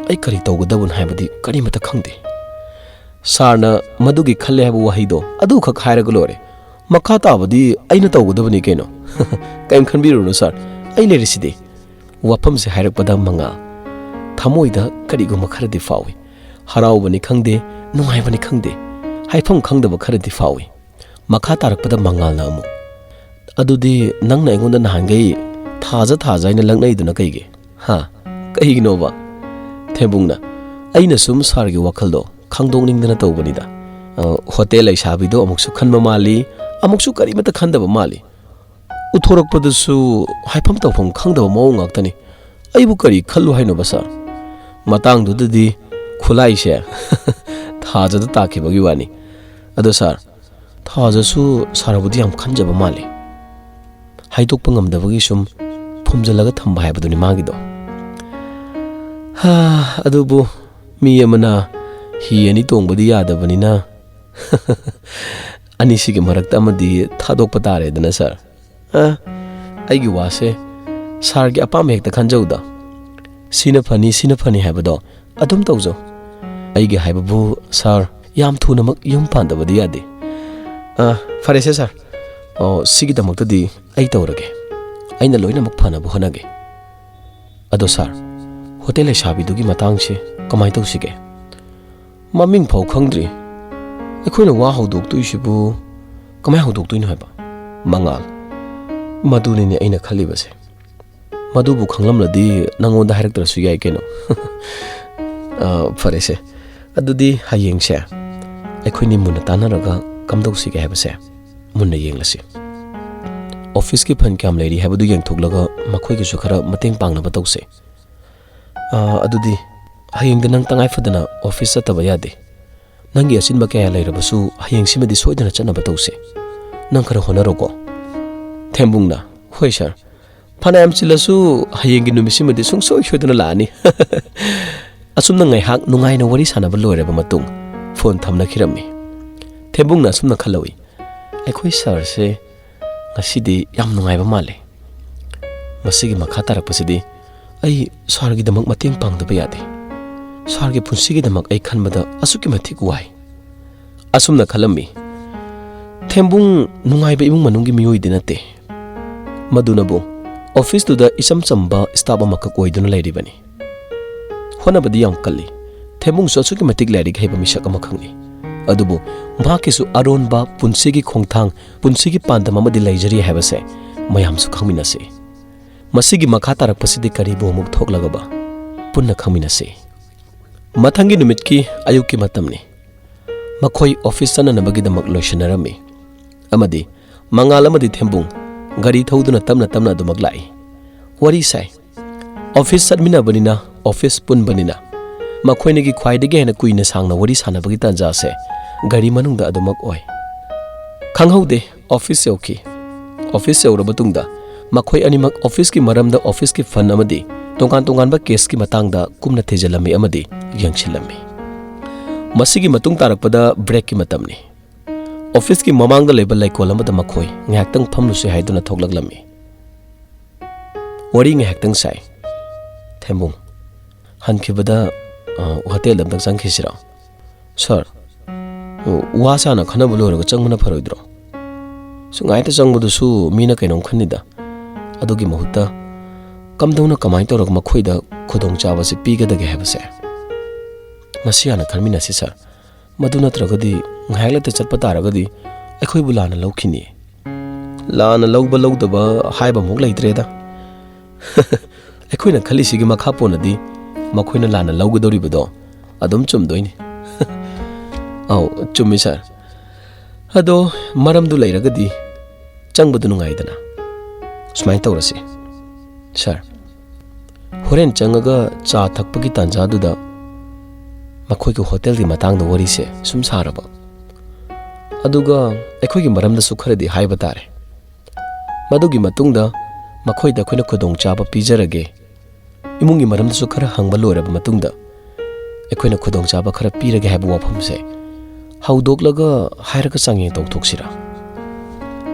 ꯑꯩ ꯀꯔꯤ ꯇꯧꯒꯗꯕꯅꯣ ꯍꯥꯏꯕꯗꯤ ꯀꯔꯤꯃꯠꯇ ꯈꯪꯗꯦ꯫" "ꯁꯥꯔꯅ ꯃꯗꯨꯒꯤ ꯈꯜꯂꯦ ꯍꯥꯏꯕ ꯋꯥꯍꯩꯗꯣ ꯑꯗꯨꯈꯛ ꯍꯥꯏꯔꯒ ꯂꯣꯏꯔꯦ꯫ ꯃꯈꯥ ꯇꯥꯕꯗꯤ ꯑꯩꯅ ꯇꯧꯒꯗꯕꯅꯤ ꯀꯩꯅꯣ꯫" "ꯀꯔꯤꯝ ꯈꯟꯕꯤꯔꯨꯅꯨ ꯁꯥꯔ, ꯑꯩ ꯂꯩꯔꯤꯁꯤꯗꯤ꯫" ꯋꯥꯐꯝꯁꯦ ꯍꯥꯏꯔꯛꯄꯗ ꯃꯉꯥꯜ ꯊꯃꯣꯏꯗ ꯀꯔꯤꯒꯨꯝꯕ ꯈꯔꯗꯤ ꯐꯥꯎꯏ꯫ ꯍꯔꯥꯎꯕꯅꯤ ꯈꯪꯗꯦ, ꯅꯨꯡꯉꯥꯏꯕꯅꯤ ꯈꯪꯗꯦ, ꯍꯥꯏꯐꯝ ꯈꯪꯗꯕ ꯈꯔꯗꯤ ꯐꯥꯎꯏ꯫ ꯃꯈꯥ ꯇꯥꯔꯛꯄꯗ ꯃꯉꯥꯜꯅ ꯑꯃꯨꯛ, "ꯑꯗꯨꯗꯤ ꯅꯪꯅ ꯑꯩꯉꯣꯟꯗ ꯅꯍꯥꯟꯈꯩ ꯊꯥꯖ ꯊꯥꯖ ꯍꯥꯏꯅ ꯂꯛꯅꯩꯗꯨꯅ ꯀꯩꯒꯤ? ꯍꯥ? ꯀꯩꯒꯤꯅꯣꯕ?" ꯊꯦꯝꯕꯨꯡꯅ, "ꯑꯩꯅ ꯁꯨꯝ ꯁꯥꯔꯒꯤ ꯋꯥꯈꯜꯗꯣ ꯈꯪꯗꯣꯛꯅꯤꯡꯗꯅ ꯇꯧꯕꯅꯤꯗ꯫ ꯑ, ꯍꯣꯇꯦꯜ ꯂꯩꯁꯥꯕꯤꯗꯣ ꯑꯃꯨꯛꯁꯨ ꯈꯟꯕ ꯃꯥꯜꯂꯤ, ꯑꯃꯨꯛꯁꯨ ꯀꯔꯤꯃꯠꯇ ꯈꯟꯗꯕ ꯃꯥꯜꯂꯤ꯫ ꯎꯠꯊꯣꯔꯛꯄꯗꯁꯨ ꯍꯥꯏꯐꯝ ꯇꯧꯐꯝ ꯈꯪꯗꯕ ꯃꯑꯣꯡ ꯉꯥꯛꯇꯅꯤ꯫ ꯑꯩꯕꯨ ꯀꯔꯤ ꯈꯜꯂꯨ ꯍꯥꯏꯅꯣꯕ, ꯁꯥꯔ? ꯃꯇꯥꯡꯗꯨꯗꯗꯤ ꯈꯨꯠꯂꯥꯏꯁꯦ ꯊꯥꯖꯗ ꯇꯥꯈꯤꯕꯒꯤ ꯋꯥꯅꯤ꯫ ꯑꯗꯣ ꯁꯥꯔ, ꯊꯥꯖꯁꯨ ꯁꯥꯔꯕꯨꯗꯤ ꯌꯥꯝ ꯈꯟꯖꯕ ꯃꯥꯜꯂꯤ꯫ ꯍꯥꯏꯗꯣꯛꯄ ꯉꯝꯗꯕꯒꯤ ꯁꯨꯝ ꯐꯨꯝꯖꯤꯜꯂꯒ ꯊꯝꯕ ꯍꯥꯏꯕꯗꯨꯅꯤ ꯃꯥꯒꯤꯗꯣ꯫ ꯍꯥ, ꯑꯗꯨꯕꯨ ꯃꯤ ꯑꯃꯅ ꯍꯤ ꯑꯅꯤ ꯇꯣꯡꯕꯗꯤ ꯌꯥꯗꯕꯅꯤꯅ ꯑꯅꯤꯁꯤꯒꯤ ꯃꯔꯛꯇ ꯑꯃꯗꯤ ꯊꯥꯗꯣꯛꯄ ꯇꯥꯔꯦꯗꯅ ꯁꯥꯔ꯫ ꯑ, ꯑꯩꯒꯤ ꯋꯥꯁꯦ ꯁꯥꯔꯒꯤ ꯑꯄꯥꯝꯕ ꯍꯦꯛꯇ ꯈꯟꯖꯧꯗ꯫ ꯁꯤꯅ ꯐꯅꯤ, ꯁꯤꯅ ꯐꯅꯤ ꯍꯥꯏꯕꯗꯣ ꯑꯗꯨꯝ ꯇꯧꯖꯧ꯫ ꯑꯩꯒꯤ ꯍꯥꯏꯕꯕꯨ ꯁꯥꯔ, ꯌꯥꯝ ꯊꯨꯅꯃꯛ ꯌꯨꯝ ꯄꯥꯟꯗꯕꯗꯤ ꯌꯥꯗꯦ꯫ ꯑ, ꯐꯔꯦꯁꯦ ꯁꯥꯔ꯫ ꯑꯣ, ꯁꯤꯒꯤꯗꯃꯛꯇꯗꯤ ꯑꯩ ꯇꯧꯔꯒꯦ꯫ ꯑꯩꯅ ꯂꯣꯏꯅꯃꯛ ꯐꯅꯕ ꯍꯣꯠꯅꯒꯦ꯫ ꯑꯗꯣ ꯁꯥꯔ, ꯍꯣꯇꯦꯜ ꯂꯩꯁꯥꯕꯤꯗꯨꯒꯤ ꯃꯇꯥꯡꯁꯦ ꯀꯃꯥꯏꯅ ꯇꯧꯁꯤꯒꯦ? ꯃꯃꯤꯡ ꯐꯥꯎ ꯈꯪꯗ꯭ꯔꯤ꯫ ꯑꯩꯈꯣꯏꯅ ꯋꯥ ꯍꯧꯗꯣꯛꯇꯣꯏꯁꯤꯕꯨ ꯀꯃꯥꯏꯅ ꯍꯧꯗꯣꯛꯇꯣꯏꯅꯣ ꯍꯥꯏꯕ? ꯃꯉꯥꯜ, ꯃꯗꯨꯅꯤꯅꯦ ꯑꯩꯅ ꯈꯜꯂꯤꯕꯁꯦ꯫ ꯃꯗꯨꯕꯨ ꯈꯪꯂꯝꯂꯗꯤ ꯅꯪꯉꯣꯟꯗ ꯍꯥꯏꯔꯛꯇ꯭ꯔꯁꯨ ꯌꯥꯏ ꯀꯩꯅꯣ꯫ ꯑ, ꯐꯔꯦꯁꯦ꯫ ꯑꯗꯨꯗꯤ ꯍꯌꯦꯡꯁꯦ ꯑꯩꯈꯣꯏꯅꯤ ꯃꯨꯟꯅ ꯇꯥꯟꯅꯔꯒ ꯀꯝꯗꯧꯁꯤꯒꯦ ꯍꯥꯏꯕꯁꯦ ꯃꯨꯟꯅ ꯌꯦꯡꯂꯁꯤ꯫ ꯑꯣꯐꯤꯁꯀꯤ ꯐꯟ ꯀꯌꯥꯝ ꯂꯩꯔꯤ ꯍꯥꯏꯕꯗꯨ ꯌꯦꯡꯊꯣꯛꯂꯒ ꯃꯈꯣꯏꯒꯤꯁꯨ ꯈꯔ ꯃꯇꯦꯡ ꯄꯥꯡꯅꯕ ꯇꯧꯁꯦ꯫ ꯑ, ꯑꯗꯨꯗꯤ ꯍꯌꯦꯡꯗꯤ ꯅꯪ ꯇꯉꯥꯏ ꯐꯗꯅ ꯑꯣꯐꯤꯁ ꯆꯠꯇꯕ ꯌꯥꯗꯦ꯫ ꯅꯪꯒꯤ ꯑꯆꯤꯟꯕ ꯀꯌꯥ ꯂꯩꯔꯕꯁꯨ ꯍꯌꯦꯡꯁꯤꯃꯗꯤ ꯁꯣꯏꯗꯅ ꯆꯠꯅꯕ ꯇꯧꯁꯦ꯫ ꯅꯪ ꯈꯔ ꯍꯣꯠꯅꯔꯣꯀꯣ꯫ ꯊꯦꯝꯕꯨꯡꯅ, "ꯍꯣꯏ ꯁꯥꯔ, ꯐꯅꯌꯥꯝ ꯆꯤꯜꯂꯁꯨ ꯍꯌꯦꯡꯒꯤ ꯅꯨꯃꯤꯠꯁꯤꯃꯗꯤ ꯁꯨꯡꯁꯣꯏ ꯁꯣꯏꯗꯅ ꯂꯥꯛꯑꯅꯤ꯫" ꯑꯁꯨꯝꯅ ꯉꯥꯏꯍꯥꯛ ꯅꯨꯡꯉꯥꯏꯅ ꯋꯥꯔꯤ ꯁꯥꯟꯅꯕ ꯂꯣꯏꯔꯕ ꯃꯇꯨꯡ ꯐꯣꯟ ꯊꯝꯅꯈꯤꯔꯝꯃꯤ꯫ ꯊꯦꯝꯕꯨꯡꯅ ꯑꯁꯨꯝꯅ ꯈꯜꯍꯧꯏ, "ꯑꯩꯈꯣꯏ ꯁꯥꯔꯁꯦ ꯉꯁꯤꯗꯤ ꯌꯥꯝ ꯅꯨꯡꯉꯥꯏꯕ ꯃꯥꯜꯂꯦ꯫ ꯃꯁꯤꯒꯤ ꯃꯈꯥ ꯇꯥꯔꯛꯄꯁꯤꯗꯤ ꯑꯩ ꯁꯥꯔꯒꯤꯗꯃꯛ ꯃꯇꯦꯡ ꯄꯥꯡꯗꯕ ꯌꯥꯗꯦ꯫ ꯁꯥꯔꯒꯤ ꯄꯨꯟꯁꯤꯒꯤꯗꯃꯛ ꯑꯩ ꯈꯟꯕꯗ ꯑꯁꯨꯛꯀꯤ ꯃꯇꯤꯛ ꯋꯥꯏ꯫" ꯑꯁꯨꯝꯅ ꯈꯜꯂꯝꯃꯤ꯫ ꯊꯦꯝꯕꯨꯡ ꯅꯨꯡꯉꯥꯏꯕ ꯏꯃꯨꯡ ꯃꯅꯨꯡꯒꯤ ꯃꯤꯑꯣꯏꯗꯤ ꯅꯠꯇꯦ꯫ ꯃꯗꯨꯅꯕꯨ ꯑꯣꯐꯤꯁꯇꯨꯗ ꯏꯆꯝ ꯆꯝꯕ ꯁ꯭ꯇꯥꯐ ꯑꯃꯈꯛ ꯑꯣꯏꯗꯨꯅ ꯂꯩꯔꯤꯕꯅꯤ꯫ ꯍꯣꯠꯅꯕꯗꯤ ꯌꯥꯝ ꯀꯜꯂꯤ꯫ ꯊꯦꯝꯕꯨꯡꯁꯨ ꯑꯁꯨꯛꯀꯤ ꯃꯇꯤꯛ ꯂꯥꯏꯔꯤꯛ ꯍꯩꯕ ꯃꯤꯁꯛ ꯑꯃꯈꯛꯅꯤ꯫ ꯑꯗꯨꯕꯨ ꯃꯍꯥꯛꯀꯤꯁꯨ ꯑꯔꯣꯟꯕ ꯄꯨꯟꯁꯤꯒꯤ ꯈꯣꯡꯊꯥꯡ, ꯄꯨꯟꯁꯤꯒꯤ ꯄꯥꯟꯗꯝ ꯑꯃꯗꯤ ꯂꯩꯖꯔꯤ ꯍꯥꯏꯕꯁꯦ ꯃꯌꯥꯝꯁꯨ ꯈꯪꯃꯤꯟꯅꯁꯤ꯫ ꯃꯁꯤꯒꯤ ꯃꯈꯥ ꯇꯥꯔꯛꯄꯁꯤꯗꯤ ꯀꯔꯤꯕꯨ ꯑꯃꯨꯛ ꯊꯣꯛꯂꯒꯕ? ꯄꯨꯟꯅ ꯈꯪꯃꯤꯟꯅꯁꯤ꯫ ꯃꯊꯪꯒꯤ ꯅꯨꯃꯤꯠꯀꯤ ꯑꯌꯨꯛꯀꯤ ꯃꯇꯝꯅꯤ꯫ ꯃꯈꯣꯏ ꯑꯣꯐꯤꯁ ꯆꯠꯅꯅꯕꯒꯤꯗꯃꯛ ꯂꯣꯏꯁꯤꯟꯅꯔꯝꯃꯤ꯫ ꯑꯃꯗꯤ ꯃꯉꯥꯜ ꯑꯃꯗꯤ ꯊꯦꯝꯕꯨꯡ ꯒꯥꯔꯤ ꯊꯧꯗꯨꯅ ꯇꯞꯅ ꯇꯞꯅ ꯑꯗꯨꯃꯛ ꯂꯥꯛꯏ꯫ ꯋꯥꯔꯤ ꯁꯥꯏ꯫ ꯑꯣꯐꯤꯁ ꯆꯠꯃꯤꯟꯅꯕꯅꯤꯅ, ꯑꯣꯐꯤꯁ ꯄꯨꯟꯕꯅꯤꯅ ꯃꯈꯣꯏꯅꯤꯒꯤ ꯈ꯭ꯋꯥꯏꯗꯒꯤ ꯍꯦꯟꯅ ꯀꯨꯏꯅ ꯁꯥꯡꯅ ꯋꯥꯔꯤ ꯁꯥꯟꯅꯕꯒꯤ ꯇꯥꯟꯖꯥꯁꯦ ꯒꯥꯔꯤ ꯃꯅꯨꯡꯗ ꯑꯗꯨꯃꯛ ꯑꯣꯏ꯫ ꯈꯪꯍꯧꯗꯦ, ꯑꯣꯐꯤꯁ ꯌꯧꯈꯤ꯫ ꯑꯣꯐꯤꯁ ꯌꯧꯔꯕ ꯇꯨꯡꯗ ꯃꯈꯣꯏ ꯑꯅꯤꯃꯛ ꯑꯣꯐꯤꯁꯀꯤ ꯃꯔꯝꯗ, ꯑꯣꯐꯤꯁꯀꯤ ꯐꯟ ꯑꯃꯗꯤ ꯇꯣꯉꯥꯟ ꯇꯣꯉꯥꯟꯕ ꯀꯦꯁꯀꯤ ꯃꯇꯥꯡꯗ ꯀꯨꯞꯅ ꯊꯤꯖꯤꯜꯂꯝꯃꯤ ꯑꯃꯗꯤ ꯌꯦꯡꯁꯤꯜꯂꯝꯃꯤ꯫ ꯃꯁꯤꯒꯤ ꯃꯇꯨꯡ ꯇꯥꯔꯛꯄꯗ ꯕ꯭ꯔꯦꯛꯀꯤ ꯃꯇꯝꯅꯤ꯫ ꯑꯣꯐꯤꯁꯀꯤ ꯃꯃꯥꯡꯗ ꯂꯩꯕ ꯂꯩꯀꯣꯜ ꯑꯃꯗ ꯃꯈꯣꯏ ꯉꯥꯏꯍꯥꯛꯇꯪ ꯐꯝꯂꯨꯁꯤ ꯍꯥꯏꯗꯨꯅ ꯊꯣꯛꯂꯛꯂꯝꯃꯤ꯫ ꯋꯥꯔꯤ ꯉꯥꯏꯍꯥꯛꯇꯪ ꯁꯥꯏ꯫ ꯊꯦꯝꯕꯨꯡ, ꯍꯟꯈꯤꯕꯗ, ꯑ, ꯍꯣꯇꯦꯜꯗ ꯑꯝꯇꯪ ꯆꯪꯈꯤꯁꯤꯔꯣ? ꯁꯥꯔ, ꯋꯥ ꯁꯥꯅ ꯈꯟꯅꯕ ꯂꯣꯏꯔꯒ ꯆꯪꯕꯅ ꯐꯔꯣꯏꯗ꯭ꯔꯣ? ꯁꯨꯉꯥꯏꯇ ꯆꯪꯕꯗꯨꯁꯨ ꯃꯤꯅ ꯀꯩꯅꯣꯝ ꯈꯟꯅꯤꯗ꯫ ꯑꯗꯨꯒꯤ ꯃꯍꯨꯠꯇ ꯀꯝꯗꯧꯅ, ꯀꯃꯥꯏꯅ ꯇꯧꯔꯒ ꯃꯈꯣꯏꯗ ꯈꯨꯗꯣꯡꯆꯥꯕꯁꯤ ꯄꯤꯒꯗꯒꯦ ꯍꯥꯏꯕꯁꯦ, ꯃꯁꯤ ꯍꯥꯟꯅ ꯈꯟꯃꯤꯟꯅꯁꯤ ꯁꯥꯔ꯫ ꯃꯗꯨ ꯅꯠꯇ꯭ꯔꯒꯗꯤ, ꯉꯥꯏꯍꯥꯛ ꯂꯩꯇ ꯆꯠꯄ ꯇꯥꯔꯒꯗꯤ ꯑꯩꯈꯣꯏꯕꯨ ꯂꯥꯟꯅ ꯂꯧꯈꯤꯅꯤ꯫ ꯂꯥꯟꯅ ꯂꯧꯕ ꯂꯧꯗꯕ ꯍꯥꯏꯕ ꯑꯃꯨꯛ ꯂꯩꯇ꯭ꯔꯦꯗ꯫ ꯑꯩꯈꯣꯏꯅ ꯈꯜꯂꯤꯁꯤꯒꯤ ꯃꯈꯥ ꯄꯣꯟꯅꯗꯤ ꯃꯈꯣꯏꯅ ꯂꯥꯟꯅ ꯂꯧꯒꯗꯧꯔꯤꯕꯗꯣ ꯑꯗꯨꯝ ꯆꯨꯝꯗꯣꯏꯅꯤ꯫ ꯑꯧ, ꯆꯨꯝꯃꯤ ꯁꯥꯔ꯫ ꯑꯗꯣ ꯃꯔꯝꯗꯨ ꯂꯩꯔꯒꯗꯤ ꯆꯪꯕꯗꯨ ꯅꯨꯡꯉꯥꯏꯗꯅ꯫ ꯁꯨꯃꯥꯏꯅ ꯇꯧꯔꯁꯤ ꯁꯥꯔ, ꯍꯣꯔꯦꯟ ꯆꯪꯉꯒ ꯆꯥ ꯊꯛꯄꯒꯤ ꯇꯥꯟꯖꯥꯗꯨꯗ ꯃꯈꯣꯏꯒꯤ ꯍꯣꯇꯦꯜꯒꯤ ꯃꯇꯥꯡꯗ ꯋꯥꯔꯤꯁꯦ ꯁꯨꯝ ꯁꯥꯔꯕ, ꯑꯗꯨꯒ ꯑꯩꯈꯣꯏꯒꯤ ꯃꯔꯝꯗꯁꯨ ꯈꯔꯗꯤ ꯍꯥꯏꯕ ꯇꯥꯔꯦ꯫ ꯃꯗꯨꯒꯤ ꯃꯇꯨꯡꯗ ꯃꯈꯣꯏꯗ ꯑꯩꯈꯣꯏꯅ ꯈꯨꯗꯣꯡꯆꯥꯕ ꯄꯤꯖꯔꯒꯦ, ꯏꯃꯨꯡꯒꯤ ꯃꯔꯝꯗꯁꯨ ꯈꯔ ꯍꯪꯕ ꯂꯣꯏꯔꯕ ꯃꯇꯨꯡꯗ ꯑꯩꯈꯣꯏꯅ ꯈꯨꯗꯣꯡꯆꯥꯕ ꯈꯔ ꯄꯤꯔꯒꯦ ꯍꯥꯏꯕ ꯋꯥꯐꯝꯁꯦ ꯍꯧꯗꯣꯛꯂꯒ ꯍꯥꯏꯔꯒ ꯆꯥꯡꯌꯦꯡ ꯇꯧꯊꯣꯛꯁꯤꯔꯥ?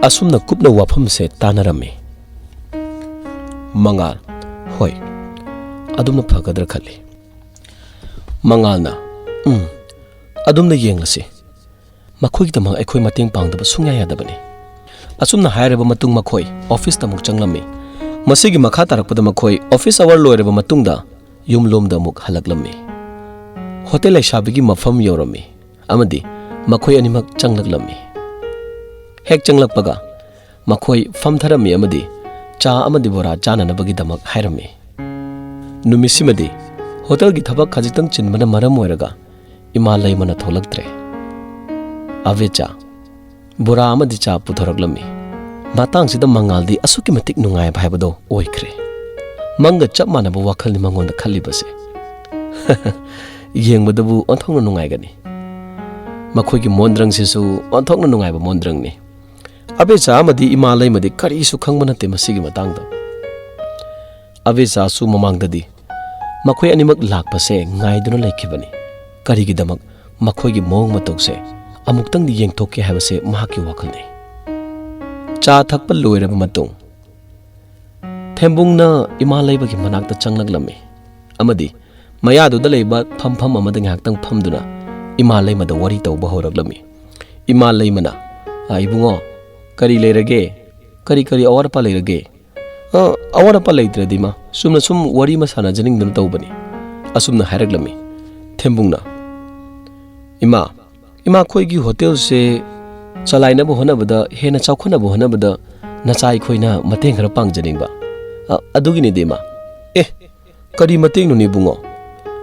ꯑꯁꯨꯝꯅ ꯀꯨꯞꯅ ꯋꯥꯐꯝꯁꯦ ꯇꯥꯟꯅꯔꯝꯃꯤ꯫ ꯃꯉꯥꯜ, ꯍꯣꯏ, ꯑꯗꯨꯝꯅ ꯐꯒꯗ꯭ꯔꯥ ꯈꯜꯂꯤ꯫ ꯃꯉꯥꯜꯅ, ꯎꯝ, ꯑꯗꯨꯝꯅ ꯌꯦꯡꯂꯁꯤ꯫ ꯃꯈꯣꯏꯒꯤꯗꯃꯛ ꯑꯩꯈꯣꯏ ꯃꯇꯦꯡ ꯄꯥꯡꯗꯕ ꯁꯨꯡꯌꯥ ꯌꯥꯗꯕꯅꯤ꯫ ꯑꯁꯨꯝꯅ ꯍꯥꯏꯔꯕ ꯃꯇꯨꯡ ꯃꯈꯣꯏ ꯑꯣꯐꯤꯁꯇ ꯑꯃꯨꯛ ꯆꯪꯂꯝꯃꯤ꯫ ꯃꯁꯤꯒꯤ ꯃꯈꯥ ꯇꯥꯔꯛꯄꯗ ꯃꯈꯣꯏ ꯑꯣꯐꯤꯁ ꯑꯋꯥꯔ ꯂꯣꯏꯔꯕ ꯃꯇꯨꯡꯗ ꯌꯨꯝꯂꯣꯝꯗ ꯑꯃꯨꯛ ꯍꯜꯂꯛꯂꯝꯃꯤ꯫ ꯍꯣꯇꯦꯜ ꯂꯩꯁꯥꯕꯤꯒꯤ ꯃꯐꯝ ꯌꯧꯔꯝꯃꯤ ꯑꯃꯗꯤ ꯃꯈꯣꯏ ꯑꯅꯤꯃꯛ ꯆꯪꯂꯛꯂꯝꯃꯤ꯫ ꯍꯦꯛ ꯆꯪꯂꯛꯄꯒ ꯃꯈꯣꯏ ꯐꯝꯊꯔꯝꯃꯤ ꯑꯃꯗꯤ ꯆꯥ ꯑꯃꯗꯤ ꯕꯣꯔꯥ ꯆꯥꯅꯅꯕꯒꯤꯗꯃꯛ ꯍꯥꯏꯔꯝꯃꯤ꯫ ꯅꯨꯃꯤꯠꯁꯤꯃꯗꯤ ꯍꯣꯇꯦꯜꯒꯤ ꯊꯕꯛ ꯈꯖꯤꯛꯇꯪ ꯆꯤꯟꯕꯅ ꯃꯔꯝ ꯑꯣꯏꯔꯒ ꯏꯃꯥ ꯂꯩꯃꯅ ꯊꯣꯛꯂꯛꯇ꯭ꯔꯦ꯫ ꯑꯕꯦꯆꯥ, ꯕꯣꯔꯥ ꯑꯃꯗꯤ ꯆꯥ ꯄꯨꯊꯣꯔꯛꯂꯝꯃꯤ꯫ ꯃꯇꯥꯡꯁꯤꯗ ꯃꯉꯥꯜꯗꯤ ꯑꯁꯨꯛꯀꯤ ꯃꯇꯤꯛ ꯅꯨꯡꯉꯥꯏꯕ ꯍꯥꯏꯕꯗꯣ ꯑꯣꯏꯈ꯭ꯔꯦ꯫ ꯃꯪꯒ ꯆꯞ ꯃꯥꯟꯅꯕ ꯋꯥꯈꯜꯅꯤ ꯃꯉꯣꯟꯗ ꯈꯜꯂꯤꯕꯁꯦ꯫ ꯌꯦꯡꯕꯗꯕꯨ ꯑꯣꯟꯊꯣꯛꯅ ꯅꯨꯡꯉꯥꯏꯒꯅꯤ꯫ ꯃꯈꯣꯏꯒꯤ ꯃꯣꯟꯗ꯭ꯔꯪꯁꯤꯁꯨ ꯑꯣꯟꯊꯣꯛꯅ ꯅꯨꯡꯉꯥꯏꯕ ꯃꯣꯟꯗ꯭ꯔꯪꯅꯤ꯫ ꯑꯕꯦꯆꯥ ꯑꯃꯗꯤ ꯏꯃꯥ ꯂꯩꯃꯗꯤ ꯀꯔꯤꯁꯨ ꯈꯪꯕ ꯅꯠꯇꯦ ꯃꯁꯤꯒꯤ ꯃꯇꯥꯡꯗ꯫ ꯑꯕꯦꯆꯥꯁꯨ ꯃꯃꯥꯡꯗꯗꯤ ꯃꯈꯣꯏ ꯑꯅꯤꯃꯛ ꯂꯥꯛꯄꯁꯦ ꯉꯥꯏꯗꯨꯅ ꯂꯩꯈꯤꯕꯅꯤ꯫ ꯀꯔꯤꯒꯤꯗꯃꯛ ꯃꯈꯣꯏꯒꯤ ꯃꯑꯣꯡ ꯃꯇꯧꯁꯦ ꯑꯃꯨꯛꯇꯪꯗꯤ ꯌꯦꯡꯊꯣꯛꯀꯦ ꯍꯥꯏꯕꯁꯦ ꯃꯍꯥꯛꯀꯤ ꯋꯥꯈꯜꯅꯤ꯫ ꯆꯥ ꯊꯛꯄ ꯂꯣꯏꯔꯕ ꯃꯇꯨꯡ, ꯊꯦꯝꯕꯨꯡꯅ ꯏꯃꯥ ꯂꯩꯃꯒꯤ ꯃꯅꯥꯛꯇ ꯆꯪꯂꯛꯂꯝꯃꯤ ꯑꯃꯗꯤ ꯃꯌꯥꯗꯨꯗ ꯂꯩꯕ ꯐꯝꯐꯝ ꯑꯃꯗ ꯉꯥꯏꯍꯥꯛꯇꯪ ꯐꯝꯗꯨꯅ ꯏꯃꯥ ꯂꯩꯃꯗ ꯋꯥꯔꯤ ꯇꯧꯕ ꯍꯧꯔꯛꯂꯝꯃꯤ꯫ ꯏꯃꯥ ꯂꯩꯃꯅ, "ꯑ, ꯏꯕꯨꯡꯉꯣ, ꯀꯔꯤ ꯂꯩꯔꯒꯦ? ꯀꯔꯤ ꯀꯔꯤ ꯑꯋꯥꯠ ꯑꯄꯥ ꯂꯩꯔꯒꯦ?" "ꯑ, ꯑꯋꯥꯠ ꯑꯄꯥ ꯂꯩꯇ꯭ꯔꯗꯤ, ꯏꯃꯥ, ꯆꯨꯝꯅ ꯁꯨꯝ ꯋꯥꯔꯤ ꯑꯃ ꯁꯥꯟꯅꯖꯅꯤꯡꯗꯨꯅ ꯇꯧꯕꯅꯤ," ꯑꯁꯨꯝꯅ ꯍꯥꯏꯔꯛꯂꯝꯃꯤ꯫ ꯊꯦꯝꯕꯨꯡꯅ, "ꯏꯃꯥ, ꯏꯃꯥꯈꯣꯏꯒꯤ ꯍꯣꯇꯦꯜꯁꯦ ꯆꯂꯥꯏꯅꯕ ꯍꯣꯠꯅꯕꯗ, ꯍꯦꯟꯅ ꯆꯥꯎꯈꯠꯅꯕ ꯍꯣꯠꯅꯕꯗ ꯅꯆꯥ ꯑꯩꯈꯣꯏꯅ ꯃꯇꯦꯡ ꯈꯔ ꯄꯥꯡꯖꯅꯤꯡꯕ꯫ ꯑ, ꯑꯗꯨꯒꯤꯅꯤꯗ, ꯏꯃꯥ꯫" "ꯑꯦ, ꯀꯔꯤ ꯃꯇꯦꯡꯅꯣꯅꯦ, ꯏꯕꯨꯡꯉꯣ?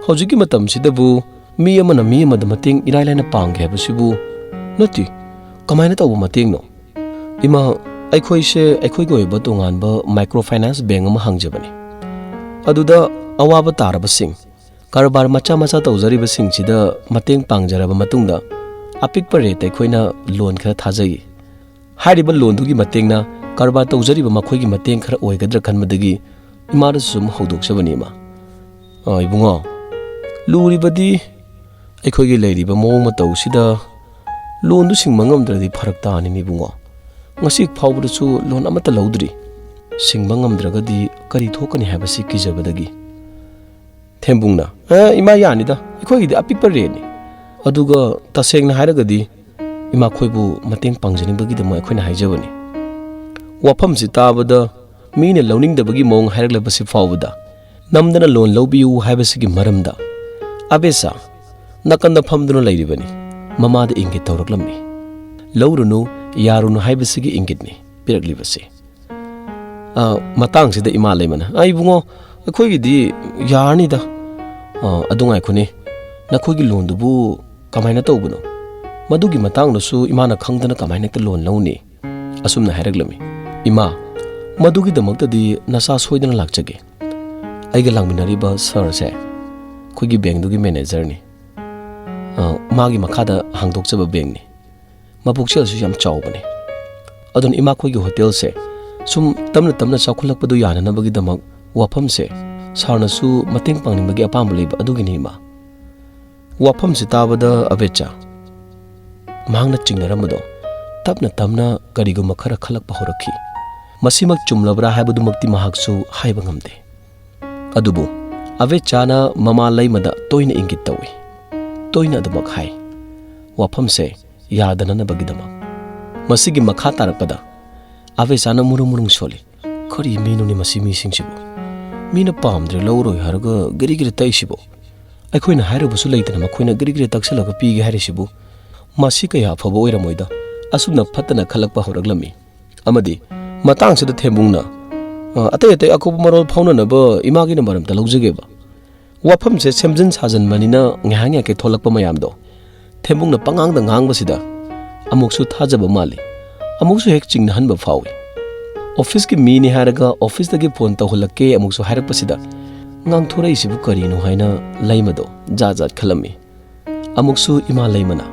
ꯍꯧꯖꯤꯛꯀꯤ ꯃꯇꯝꯁꯤꯗꯕꯨ ꯃꯤ ꯑꯃꯅ ꯃꯤ ꯑꯃꯗ ꯃꯇꯦꯡ ꯏꯔꯥꯏ ꯂꯥꯏꯅ ꯄꯥꯡꯒꯦ ꯍꯥꯏꯕꯁꯤꯕꯨ? ꯅꯠꯇꯦ, ꯀꯃꯥꯏꯅ ꯇꯧꯕ ꯃꯇꯦꯡꯅꯣ?" "ꯏꯃꯥ, ꯑꯩꯈꯣꯏꯁꯦ ꯑꯩꯈꯣꯏꯒꯤ ꯑꯣꯏꯕ ꯇꯣꯉꯥꯟꯕ ꯃꯥꯏꯀ꯭ꯔꯣ ꯐꯥꯏꯅꯥꯟꯁ ꯕꯦꯡ ꯑꯃ ꯍꯥꯡꯖꯕꯅꯤ꯫ ꯑꯗꯨꯗ ꯑꯋꯥꯕ ꯇꯥꯔꯕꯁꯤꯡ, ꯀꯔꯕꯥꯔ ꯃꯆꯥ ꯃꯆꯥ ꯇꯧꯖꯔꯤꯕꯁꯤꯡꯁꯤꯗ ꯃꯇꯦꯡ ꯄꯥꯡꯖꯔꯕ ꯃꯇꯨꯡꯗ ꯑꯄꯤꯛꯄ ꯔꯦꯠꯇ ꯑꯩꯈꯣꯏꯅ ꯂꯣꯟ ꯈꯔ ꯊꯥꯖꯩ꯫ ꯍꯥꯏꯔꯤꯕ ꯂꯣꯟꯗꯨꯒꯤ ꯃꯇꯦꯡꯅ ꯀꯔꯕꯥꯔ ꯇꯧꯖꯔꯤꯕ ꯃꯈꯣꯏꯒꯤ ꯃꯇꯦꯡ ꯈꯔ ꯑꯣꯏꯒꯗ꯭ꯔꯥ ꯈꯟꯕꯗꯒꯤ ꯏꯃꯥꯗꯁꯨ ꯁꯨꯝ ꯍꯧꯗꯣꯛꯆꯕꯅꯤ, ꯏꯃꯥ꯫" "ꯑ, ꯏꯕꯨꯡꯉꯣ, ꯂꯨꯔꯤꯕꯗꯤ ꯑꯩꯈꯣꯏꯒꯤ ꯂꯩꯔꯤꯕ ꯃꯑꯣꯡ ꯃꯇꯧꯁꯤꯗ ꯂꯣꯟꯗꯨ ꯁꯤꯡꯕ ꯉꯝꯗ꯭ꯔꯗꯤ ꯐꯔꯛ ꯇꯥꯅꯤꯅꯦ, ꯏꯕꯨꯡꯉꯣ꯫ ꯉꯁꯤ ꯐꯥꯎꯕꯗꯁꯨ ꯂꯣꯟ ꯑꯃꯠꯇ ꯂꯧꯗ꯭ꯔꯤ꯫ ꯁꯤꯡꯕ ꯉꯝꯗ꯭ꯔꯒꯗꯤ ꯀꯔꯤ ꯊꯣꯛꯀꯅꯤ ꯍꯥꯏꯕꯁꯤ ꯀꯤꯖꯕꯗꯒꯤ꯫" ꯊꯦꯝꯕꯨꯡꯅ, "ꯑ, ꯏꯃꯥ, ꯌꯥꯅꯤꯗ, ꯑꯩꯈꯣꯏꯒꯤꯗꯤ ꯑꯄꯤꯛꯄ ꯔꯦꯠꯅꯤ꯫ ꯑꯗꯨꯒ ꯇꯁꯦꯡꯅ ꯍꯥꯏꯔꯒꯗꯤ ꯏꯃꯥꯈꯣꯏꯕꯨ ꯃꯇꯦꯡ ꯄꯥꯡꯖꯅꯤꯡꯕꯒꯤꯗꯃꯛ ꯑꯩꯈꯣꯏꯅ ꯍꯥꯏꯖꯕꯅꯤ꯫ ꯋꯥꯐꯝꯁꯤ ꯇꯥꯕꯗ ꯃꯤꯅ ꯂꯧꯅꯤꯡꯗꯕꯒꯤ ꯃꯑꯣꯡ ꯍꯥꯏꯔꯛꯂꯕꯁꯤ ꯐꯥꯎꯕꯗ ꯅꯝꯗꯅ ꯂꯣꯟ ꯂꯧꯕꯤꯌꯨ ꯍꯥꯏꯕꯁꯤꯒꯤ ꯃꯔꯝꯗ ꯑꯕꯦꯁꯥ ꯅꯥꯀꯟꯗ ꯐꯝꯗꯨꯅ ꯂꯩꯔꯤꯕꯅꯤ꯫ ꯃꯃꯥꯗ ꯏꯪꯒꯤꯠ ꯇꯧꯔꯛꯂꯝꯃꯤ꯫ ꯂꯧꯔꯨꯅꯨ, ꯌꯥꯔꯨꯅꯨ ꯍꯥꯏꯕꯁꯤꯒꯤ ꯏꯪꯒꯤꯠꯅꯤ ꯄꯤꯔꯛꯂꯤꯕꯁꯦ꯫ ꯑ, ꯃꯇꯥꯡꯁꯤꯗ ꯏꯃꯥ ꯂꯩꯃꯅ, "ꯑ, ꯏꯕꯨꯡꯉꯣ, ꯑꯩꯈꯣꯏꯒꯤꯗꯤ ꯌꯥꯔꯅꯤꯗ꯫ ꯑ, ꯑꯗꯨ ꯉꯥꯏꯈꯣꯅꯦ, ꯅꯈꯣꯏꯒꯤ ꯂꯣꯟꯗꯨꯕꯨ ꯀꯃꯥꯏꯅ ꯇꯧꯕꯅꯣ? ꯃꯗꯨꯒꯤ ꯃꯇꯥꯡꯗꯁꯨ ꯏꯃꯥꯅ ꯈꯪꯗꯅ ꯀꯃꯥꯏꯅ ꯍꯦꯛꯇ ꯂꯣꯟ ꯂꯧꯅꯤ?" ꯑꯁꯨꯝꯅ ꯍꯥꯏꯔꯛꯂꯝꯃꯤ꯫ "ꯏꯃꯥ, ꯃꯗꯨꯒꯤꯗꯃꯛꯇꯗꯤ ꯅꯆꯥ ꯁꯣꯏꯗꯅ ꯂꯥꯛꯆꯒꯦ꯫ ꯑꯩꯒ ꯂꯥꯛꯃꯤꯟꯅꯔꯤꯕ ꯁꯥꯔꯁꯦ ꯑꯩꯈꯣꯏꯒꯤ ꯕꯦꯡꯗꯨꯒꯤ ꯃꯦꯅꯦꯖꯔꯅꯤ꯫ ꯑ, ꯃꯥꯒꯤ ꯃꯈꯥꯗ ꯍꯥꯡꯗꯣꯛꯆꯕ ꯕꯦꯡꯅꯤ꯫ ꯃꯄꯨꯛꯆꯦꯜꯁꯨ ꯌꯥꯝ ꯆꯥꯎꯕꯅꯤ꯫ ꯑꯗꯨꯅ ꯏꯃꯥꯈꯣꯏꯒꯤ ꯍꯣꯇꯦꯜꯁꯦ ꯁꯨꯝ ꯇꯞꯅ ꯇꯞꯅ ꯆꯥꯎꯈꯠꯂꯛꯄꯗꯨ ꯌꯥꯅꯅꯕꯒꯤꯗꯃꯛ ꯋꯥꯐꯝꯁꯦ ꯁꯥꯔꯅꯁꯨ ꯃꯇꯦꯡ ꯄꯥꯡꯅꯤꯡꯕꯒꯤ ꯑꯄꯥꯝꯕ ꯂꯩꯕ ꯑꯗꯨꯒꯤꯅꯤ, ꯏꯃꯥ꯫ ꯋꯥꯐꯝꯁꯦ ꯇꯥꯕꯗ ꯑꯕꯦꯆꯥ, ꯃꯍꯥꯛꯅ ꯆꯤꯡꯅꯔꯝꯕꯗꯣ ꯇꯞꯅ ꯇꯞꯅ ꯀꯔꯤꯒꯨꯝꯕ ꯈꯔ ꯈꯜꯂꯛꯄ ꯍꯧꯔꯛꯈꯤ꯫ ꯃꯁꯤꯃꯛ ꯆꯨꯝꯂꯕ꯭ꯔꯥ ꯍꯥꯏꯕꯗꯨꯃꯛꯇꯤ ꯃꯍꯥꯛꯁꯨ ꯍꯥꯏꯕ ꯉꯝꯗꯦ꯫ ꯑꯗꯨꯕꯨ ꯑꯕꯦꯆꯥꯅ ꯃꯃꯥ ꯂꯩꯃꯗ ꯇꯣꯏꯅ ꯏꯪꯒꯤꯠ ꯇꯧꯏ, ꯇꯣꯏꯅ ꯑꯗꯨꯃꯛ ꯍꯥꯏ, ꯋꯥꯐꯝꯁꯦ ꯌꯥꯗꯅꯅꯕꯒꯤꯗꯃꯛ꯫ ꯃꯁꯤꯒꯤ ꯃꯈꯥ ꯇꯥꯔꯛꯄꯗ ꯑꯕꯦꯆꯥꯅ ꯃꯨꯔꯨꯝ ꯃꯨꯔꯨꯝ ꯁꯣꯜꯂꯤ꯫ "ꯀꯔꯤ ꯃꯤꯅꯣꯅꯦ ꯃꯁꯤ ꯃꯤꯁꯤꯡꯁꯤꯕꯨ? ꯃꯤꯅ ꯄꯥꯝꯗ꯭ꯔꯦ ꯂꯧꯔꯣꯏ ꯍꯥꯏꯔꯒ ꯒꯤꯔꯤ ꯒꯤꯔꯤ ꯇꯛꯏꯁꯤꯕꯨ? ꯑꯩꯈꯣꯏꯅ ꯍꯥꯏꯔꯨꯕꯁꯨ ꯂꯩꯇꯅ ꯃꯈꯣꯏꯅ ꯒꯤꯔꯤ ꯒꯤꯔꯤ ꯇꯛꯁꯜꯂꯒ ꯄꯤꯒꯦ ꯍꯥꯏꯔꯤꯁꯤꯕꯨ? ꯃꯁꯤ ꯀꯌꯥ ꯑꯐꯕ ꯑꯣꯏꯔꯝꯃꯣꯏꯗ", ꯑꯁꯨꯝꯅ ꯐꯠꯇꯅ ꯈꯜꯂꯛꯄ ꯍꯧꯔꯛꯂꯝꯃꯤ꯫ ꯑꯃꯗꯤ ꯃꯇꯥꯡꯁꯤꯗ ꯊꯦꯝꯕꯨꯡꯅ, "ꯑ, ꯑꯇꯩ ꯑꯇꯩ ꯑꯀꯨꯞꯄ ꯃꯔꯣꯜ ꯐꯥꯎꯅꯅꯕ ꯏꯃꯥꯒꯤ ꯅꯝꯕꯔ ꯑꯝꯇ ꯂꯧꯖꯒꯦꯕ꯫ ꯋꯥꯐꯝꯁꯦ ꯁꯦꯝꯖꯤꯟ ꯁꯥꯖꯤꯟꯕꯅꯤꯅ ꯉꯥꯏꯍꯥꯛ ꯉꯥꯏꯍꯥꯛꯀꯤ ꯊꯣꯛꯂꯛꯄ ꯃꯌꯥꯝꯗꯣ ꯊꯦꯝꯕꯨꯡꯅ ꯄꯉꯥꯡꯗ ꯉꯥꯡꯕꯁꯤꯗ ꯑꯃꯨꯛꯁꯨ ꯊꯥꯖꯕ ꯃꯥꯜꯂꯤ, ꯑꯃꯨꯛꯁꯨ ꯍꯦꯛ ꯆꯤꯡꯅꯍꯟꯕ ꯐꯥꯎꯏ꯫ ꯑꯣꯐꯤꯁꯀꯤ ꯃꯤꯅꯤ ꯍꯥꯏꯔꯒ ꯑꯣꯐꯤꯁꯇꯒꯤ ꯐꯣꯟ ꯇꯧꯍꯜꯂꯛꯀꯦ ꯑꯃꯨꯛꯁꯨ ꯍꯥꯏꯔꯛꯄꯁꯤꯗ ꯉꯥꯡꯊꯣꯔꯛꯏꯁꯤꯕꯨ ꯀꯔꯤꯅꯣ ꯍꯥꯏꯅ ꯂꯩꯃꯗꯣ ꯖꯥꯠ ꯖꯥꯠ ꯈꯜꯂꯝꯃꯤ꯫ ꯑꯃꯨꯛꯁꯨ ꯏꯃꯥ ꯂꯩꯃꯅ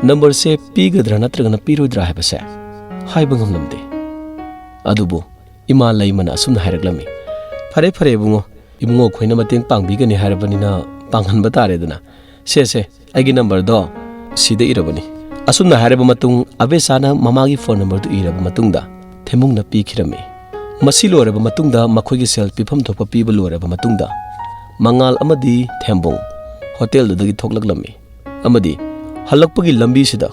ꯅꯝꯕꯔꯁꯦ ꯄꯤꯒꯗ꯭ꯔꯥ ꯅꯠꯇ꯭ꯔꯒꯅ ꯄꯤꯔꯣꯏꯗ꯭ꯔꯥ ꯍꯥꯏꯕꯁꯦ ꯍꯥꯏꯕ ꯉꯝꯂꯝꯗꯦ꯫ ꯑꯗꯨꯕꯨ ꯏꯃꯥ ꯂꯩꯃꯅ ꯑꯁꯨꯝꯅ ꯍꯥꯏꯔꯛꯂꯝꯃꯤ, "ꯐꯔꯦ, ꯐꯔꯦ ꯏꯕꯨꯡꯉꯣ, ꯏꯕꯨꯡꯉꯣ ꯑꯩꯈꯣꯏꯅ ꯃꯇꯦꯡ ꯄꯥꯡꯕꯤꯒꯅꯤ ꯍꯥꯏꯔꯕꯅꯤꯅ ꯄꯥꯡꯍꯟꯕ ꯇꯥꯔꯦꯗꯅ꯫ ꯁꯦ, ꯁꯦ, ꯑꯩꯒꯤ ꯅꯝꯕꯔꯗꯣ ꯁꯤꯗ ꯏꯔꯕꯅꯤ"꯫ ꯑꯁꯨꯝꯅ ꯍꯥꯏꯔꯕ ꯃꯇꯨꯡ ꯑꯕꯦꯆꯥꯅ ꯃꯃꯥꯒꯤ ꯐꯣꯟ ꯅꯝꯕꯔꯗꯨ ꯏꯔꯕ ꯃꯇꯨꯡꯗ ꯊꯦꯝꯕꯨꯡꯅ ꯄꯤꯈꯤꯔꯝꯃꯤ꯫ ꯃꯁꯤ ꯂꯣꯏꯔꯕ ꯃꯇꯨꯡꯗ ꯃꯈꯣꯏꯒꯤ ꯁꯦꯜ ꯄꯤꯐꯝ ꯊꯣꯛꯄ ꯄꯤꯕ ꯂꯣꯏꯔꯕ ꯃꯇꯨꯡꯗ ꯃꯉꯥꯜ ꯑꯃꯗꯤ ꯊꯦꯝꯕꯨꯡ ꯍꯣꯇꯦꯜꯗꯨꯗꯒꯤ ꯊꯣꯛꯂꯛꯂꯝꯃꯤ꯫ ꯑꯃꯗꯤ ꯍꯜꯂꯛꯄꯒꯤ ꯂꯝꯕꯤꯁꯤꯗ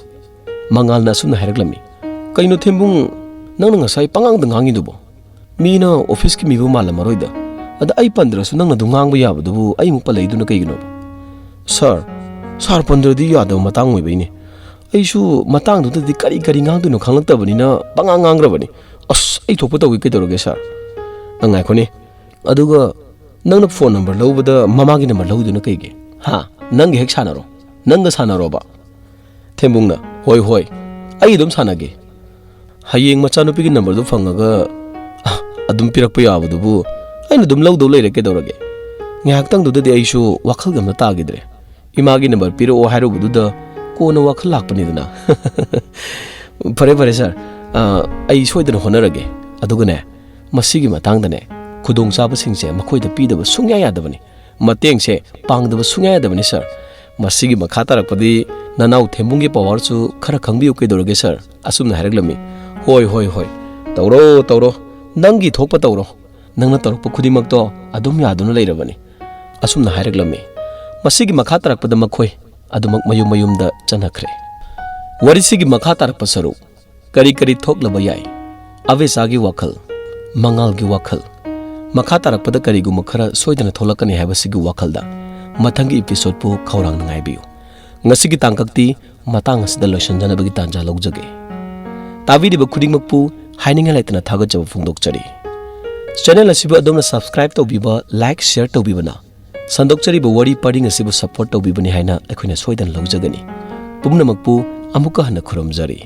ꯃꯉꯥꯜꯅ ꯑꯁꯨꯝꯅ ꯍꯥꯏꯔꯛꯂꯝꯃꯤ, "ꯀꯩꯅꯣ ꯊꯦꯝꯕꯨꯡ, ꯅꯪꯅ ꯉꯁꯥꯏ ꯄꯉꯥꯡꯗ ꯉꯥꯡꯉꯤꯗꯨꯕꯣ? ꯃꯤꯅ ꯑꯣꯐꯤꯁꯀꯤ ꯃꯤꯕꯨ ꯃꯥꯜꯂꯝꯃꯔꯣꯏꯗ꯫ ꯑꯗ ꯑꯩ ꯄꯟꯗ꯭ꯔꯁꯨ ꯅꯪꯅ ꯑꯗꯨꯝ ꯉꯥꯡꯕ ꯌꯥꯕꯗꯨꯕꯨ ꯑꯩ ꯑꯃꯨꯛ ꯄꯜꯂꯛꯏꯗꯨꯅ ꯀꯩꯒꯤꯅꯣꯕ?" "ꯁꯥꯔ, ꯁꯥꯔ ꯄꯟꯗ꯭ꯔꯗꯤ ꯌꯥꯗꯕ ꯃꯇꯥꯡ ꯑꯣꯏꯕꯩꯅꯦ꯫ ꯑꯩꯁꯨ ꯃꯇꯥꯡꯗꯨꯗꯗꯤ ꯀꯔꯤ ꯀꯔꯤ ꯉꯥꯡꯗꯣꯏꯅꯣ ꯈꯪꯂꯛꯇꯕꯅꯤꯅ ꯄꯉꯥꯡ ꯉꯥꯡꯈ꯭ꯔꯕꯅꯤ꯫ ꯑꯁ, ꯑꯩ ꯊꯣꯛꯄ ꯇꯧꯏ, ꯀꯩꯗꯧꯔꯒꯦ ꯁꯥꯔ?" "ꯑ, ꯉꯥꯏꯈꯣꯅꯦ꯫ ꯑꯗꯨꯒ ꯅꯪꯅ ꯐꯣꯟ ꯅꯝꯕꯔ ꯂꯧꯕꯗ ꯃꯃꯥꯒꯤ ꯅꯝꯕꯔ ꯂꯧꯗꯨꯅ ꯀꯩꯒꯤ? ꯍꯥ? ꯅꯪꯒ ꯍꯦꯛ ꯁꯥꯟꯅꯔꯣ꯫ ꯅꯪꯒ ꯁꯥꯟꯅꯔꯣꯕ"꯫ ꯊꯦꯝꯕꯨꯡꯅ, "ꯍꯣꯏ, ꯍꯣꯏ, ꯑꯩ ꯑꯗꯨꯝ ꯁꯥꯟꯅꯒꯦ꯫ ꯍꯌꯦꯡ ꯃꯆꯥꯅꯨꯄꯤꯒꯤ ꯅꯝꯕꯔꯗꯨ ꯐꯪꯉꯒ, ꯑ, ꯑꯗꯨꯝ ꯄꯤꯔꯛꯄ ꯌꯥꯕꯗꯨꯕꯨ ꯑꯩꯅ ꯑꯗꯨꯝ ꯂꯧꯗꯧ ꯂꯩꯔꯦ, ꯀꯩꯗꯧꯔꯒꯦ? ꯉꯥꯏꯍꯥꯛꯇꯪꯗꯨꯗꯗꯤ ꯑꯩꯁꯨ ꯋꯥꯈꯜꯒ ꯑꯝꯇ ꯇꯥꯈꯤꯗ꯭ꯔꯦ꯫ ꯏꯃꯥꯒꯤ ꯅꯝꯕꯔ ꯄꯤꯔꯛꯑꯣ ꯍꯥꯏꯔꯨꯕꯗꯨꯗ ꯀꯣꯟꯅ ꯋꯥꯈꯜ ꯂꯥꯛꯄꯅꯤꯗꯅ꯫ ꯐꯔꯦ, ꯐꯔꯦ ꯁꯥꯔ, ꯑ, ꯑꯩ ꯁꯣꯏꯗꯅ ꯍꯣꯠꯅꯔꯒꯦ꯫ ꯑꯗꯨꯒꯅꯦ, ꯃꯁꯤꯒꯤ ꯃꯇꯥꯡꯗꯅꯦ, ꯈꯨꯗꯣꯡꯆꯥꯕꯁꯤꯡꯁꯦ ꯃꯈꯣꯏꯗ ꯄꯤꯗꯕ ꯁꯨꯡꯌꯥ ꯌꯥꯗꯕꯅꯤ꯫ ꯃꯇꯦꯡꯁꯦ ꯄꯥꯡꯗꯕ ꯁꯨꯡꯌꯥ ꯌꯥꯗꯕꯅꯤ ꯁꯥꯔ꯫ ꯃꯁꯤꯒꯤ ꯃꯈꯥ ꯇꯥꯔꯛꯄꯗꯤ ꯅꯅꯥꯎ ꯊꯦꯝꯕꯨꯡꯒꯤ ꯄꯋꯥꯔꯁꯨ ꯈꯔ ꯈꯪꯕꯤꯌꯨ ꯀꯩꯗꯧꯔꯒꯦ ꯁꯥꯔ? ꯑꯁꯨꯝꯅ ꯍꯥꯏꯔꯛꯂꯝꯃꯤ꯫ "ꯍꯣꯏ, ꯍꯣꯏ, ꯍꯣꯏ, ꯇꯧꯔꯣ, ꯇꯧꯔꯣ, ꯅꯪꯒꯤ ꯊꯣꯛꯄ ꯇꯧꯔꯣ꯫ ꯅꯪꯅ ꯇꯧꯔꯛꯄ ꯈꯨꯗꯤꯡꯃꯛꯇꯣ ꯑꯗꯨꯝ ꯌꯥꯗꯨꯅ ꯂꯩꯔꯕꯅꯤ"꯫ ꯑꯁꯨꯝꯅ ꯍꯥꯏꯔꯛꯂꯝꯃꯤ꯫ ꯃꯁꯤꯒꯤ ꯃꯈꯥ ꯇꯥꯔꯛꯄꯗ ꯃꯈꯣꯏ ꯑꯗꯨꯃꯛ ꯃꯌꯨꯝ ꯃꯌꯨꯝꯗ ꯆꯠꯅꯈ꯭ꯔꯦ꯫ ꯋꯥꯔꯤꯁꯤꯒꯤ ꯃꯈꯥ ꯇꯥꯔꯛꯄ ꯁꯔꯨꯛ꯫ ꯀꯔꯤ ꯀꯔꯤ ꯊꯣꯛꯂꯕ ꯌꯥꯏ? ꯑꯕꯦꯆꯥꯒꯤ ꯋꯥꯈꯜ, ꯃꯉꯥꯜꯒꯤ ꯋꯥꯈꯜ, ꯃꯈꯥ ꯇꯥꯔꯛꯄꯗ ꯀꯔꯤꯒꯨꯝꯕ ꯈꯔ ꯁꯣꯏꯗꯅ ꯊꯣꯛꯂꯛꯀꯅꯤ ꯍꯥꯏꯕꯁꯤꯒꯤ ꯋꯥꯈꯜꯗ ꯃꯊꯪꯒꯤ episodeꯄꯨ ꯈꯧꯔꯥꯡꯅ ꯉꯥꯏꯕꯤꯌꯨ꯫ ꯉꯁꯤꯒꯤ ꯇꯥꯡꯀꯛꯇꯤ ꯃꯇꯥꯡ ꯑꯁꯤꯗ ꯂꯣꯏꯁꯤꯟꯖꯅꯕꯒꯤ ꯇꯥꯟꯖꯥ ꯂꯧꯖꯒꯦ꯫ ꯇꯥꯕꯤꯔꯤꯕ ꯈꯨꯗꯤꯡꯃꯛꯄꯨ ꯍꯥꯏꯅꯤꯡꯉꯥꯏ ꯂꯩꯇꯅ ꯊꯥꯒꯠꯆꯕ ꯐꯣꯡꯗꯣꯛꯆꯔꯤ꯫ Channel ꯑꯁꯤꯕꯨ ꯑꯗꯣꯝꯅ subscribe ꯇꯧꯕꯤꯕ, like, share ꯇꯧꯕꯤꯕꯅ ꯁꯟꯗꯣꯛꯆꯔꯤꯕ ꯋꯥꯔꯤ ꯄꯔꯤꯡ ꯑꯁꯤꯕꯨ support ꯇꯧꯕꯤꯕꯅꯤ ꯍꯥꯏꯅ ꯑꯩꯈꯣꯏꯅ ꯁꯣꯏꯗꯅ ꯂꯧꯖꯒꯅꯤ꯫ ꯄꯨꯝꯅꯃꯛꯄꯨ ꯑꯃꯨꯛꯀ ꯍꯟꯅ ꯈꯨꯔꯨꯝꯖꯔꯤ꯫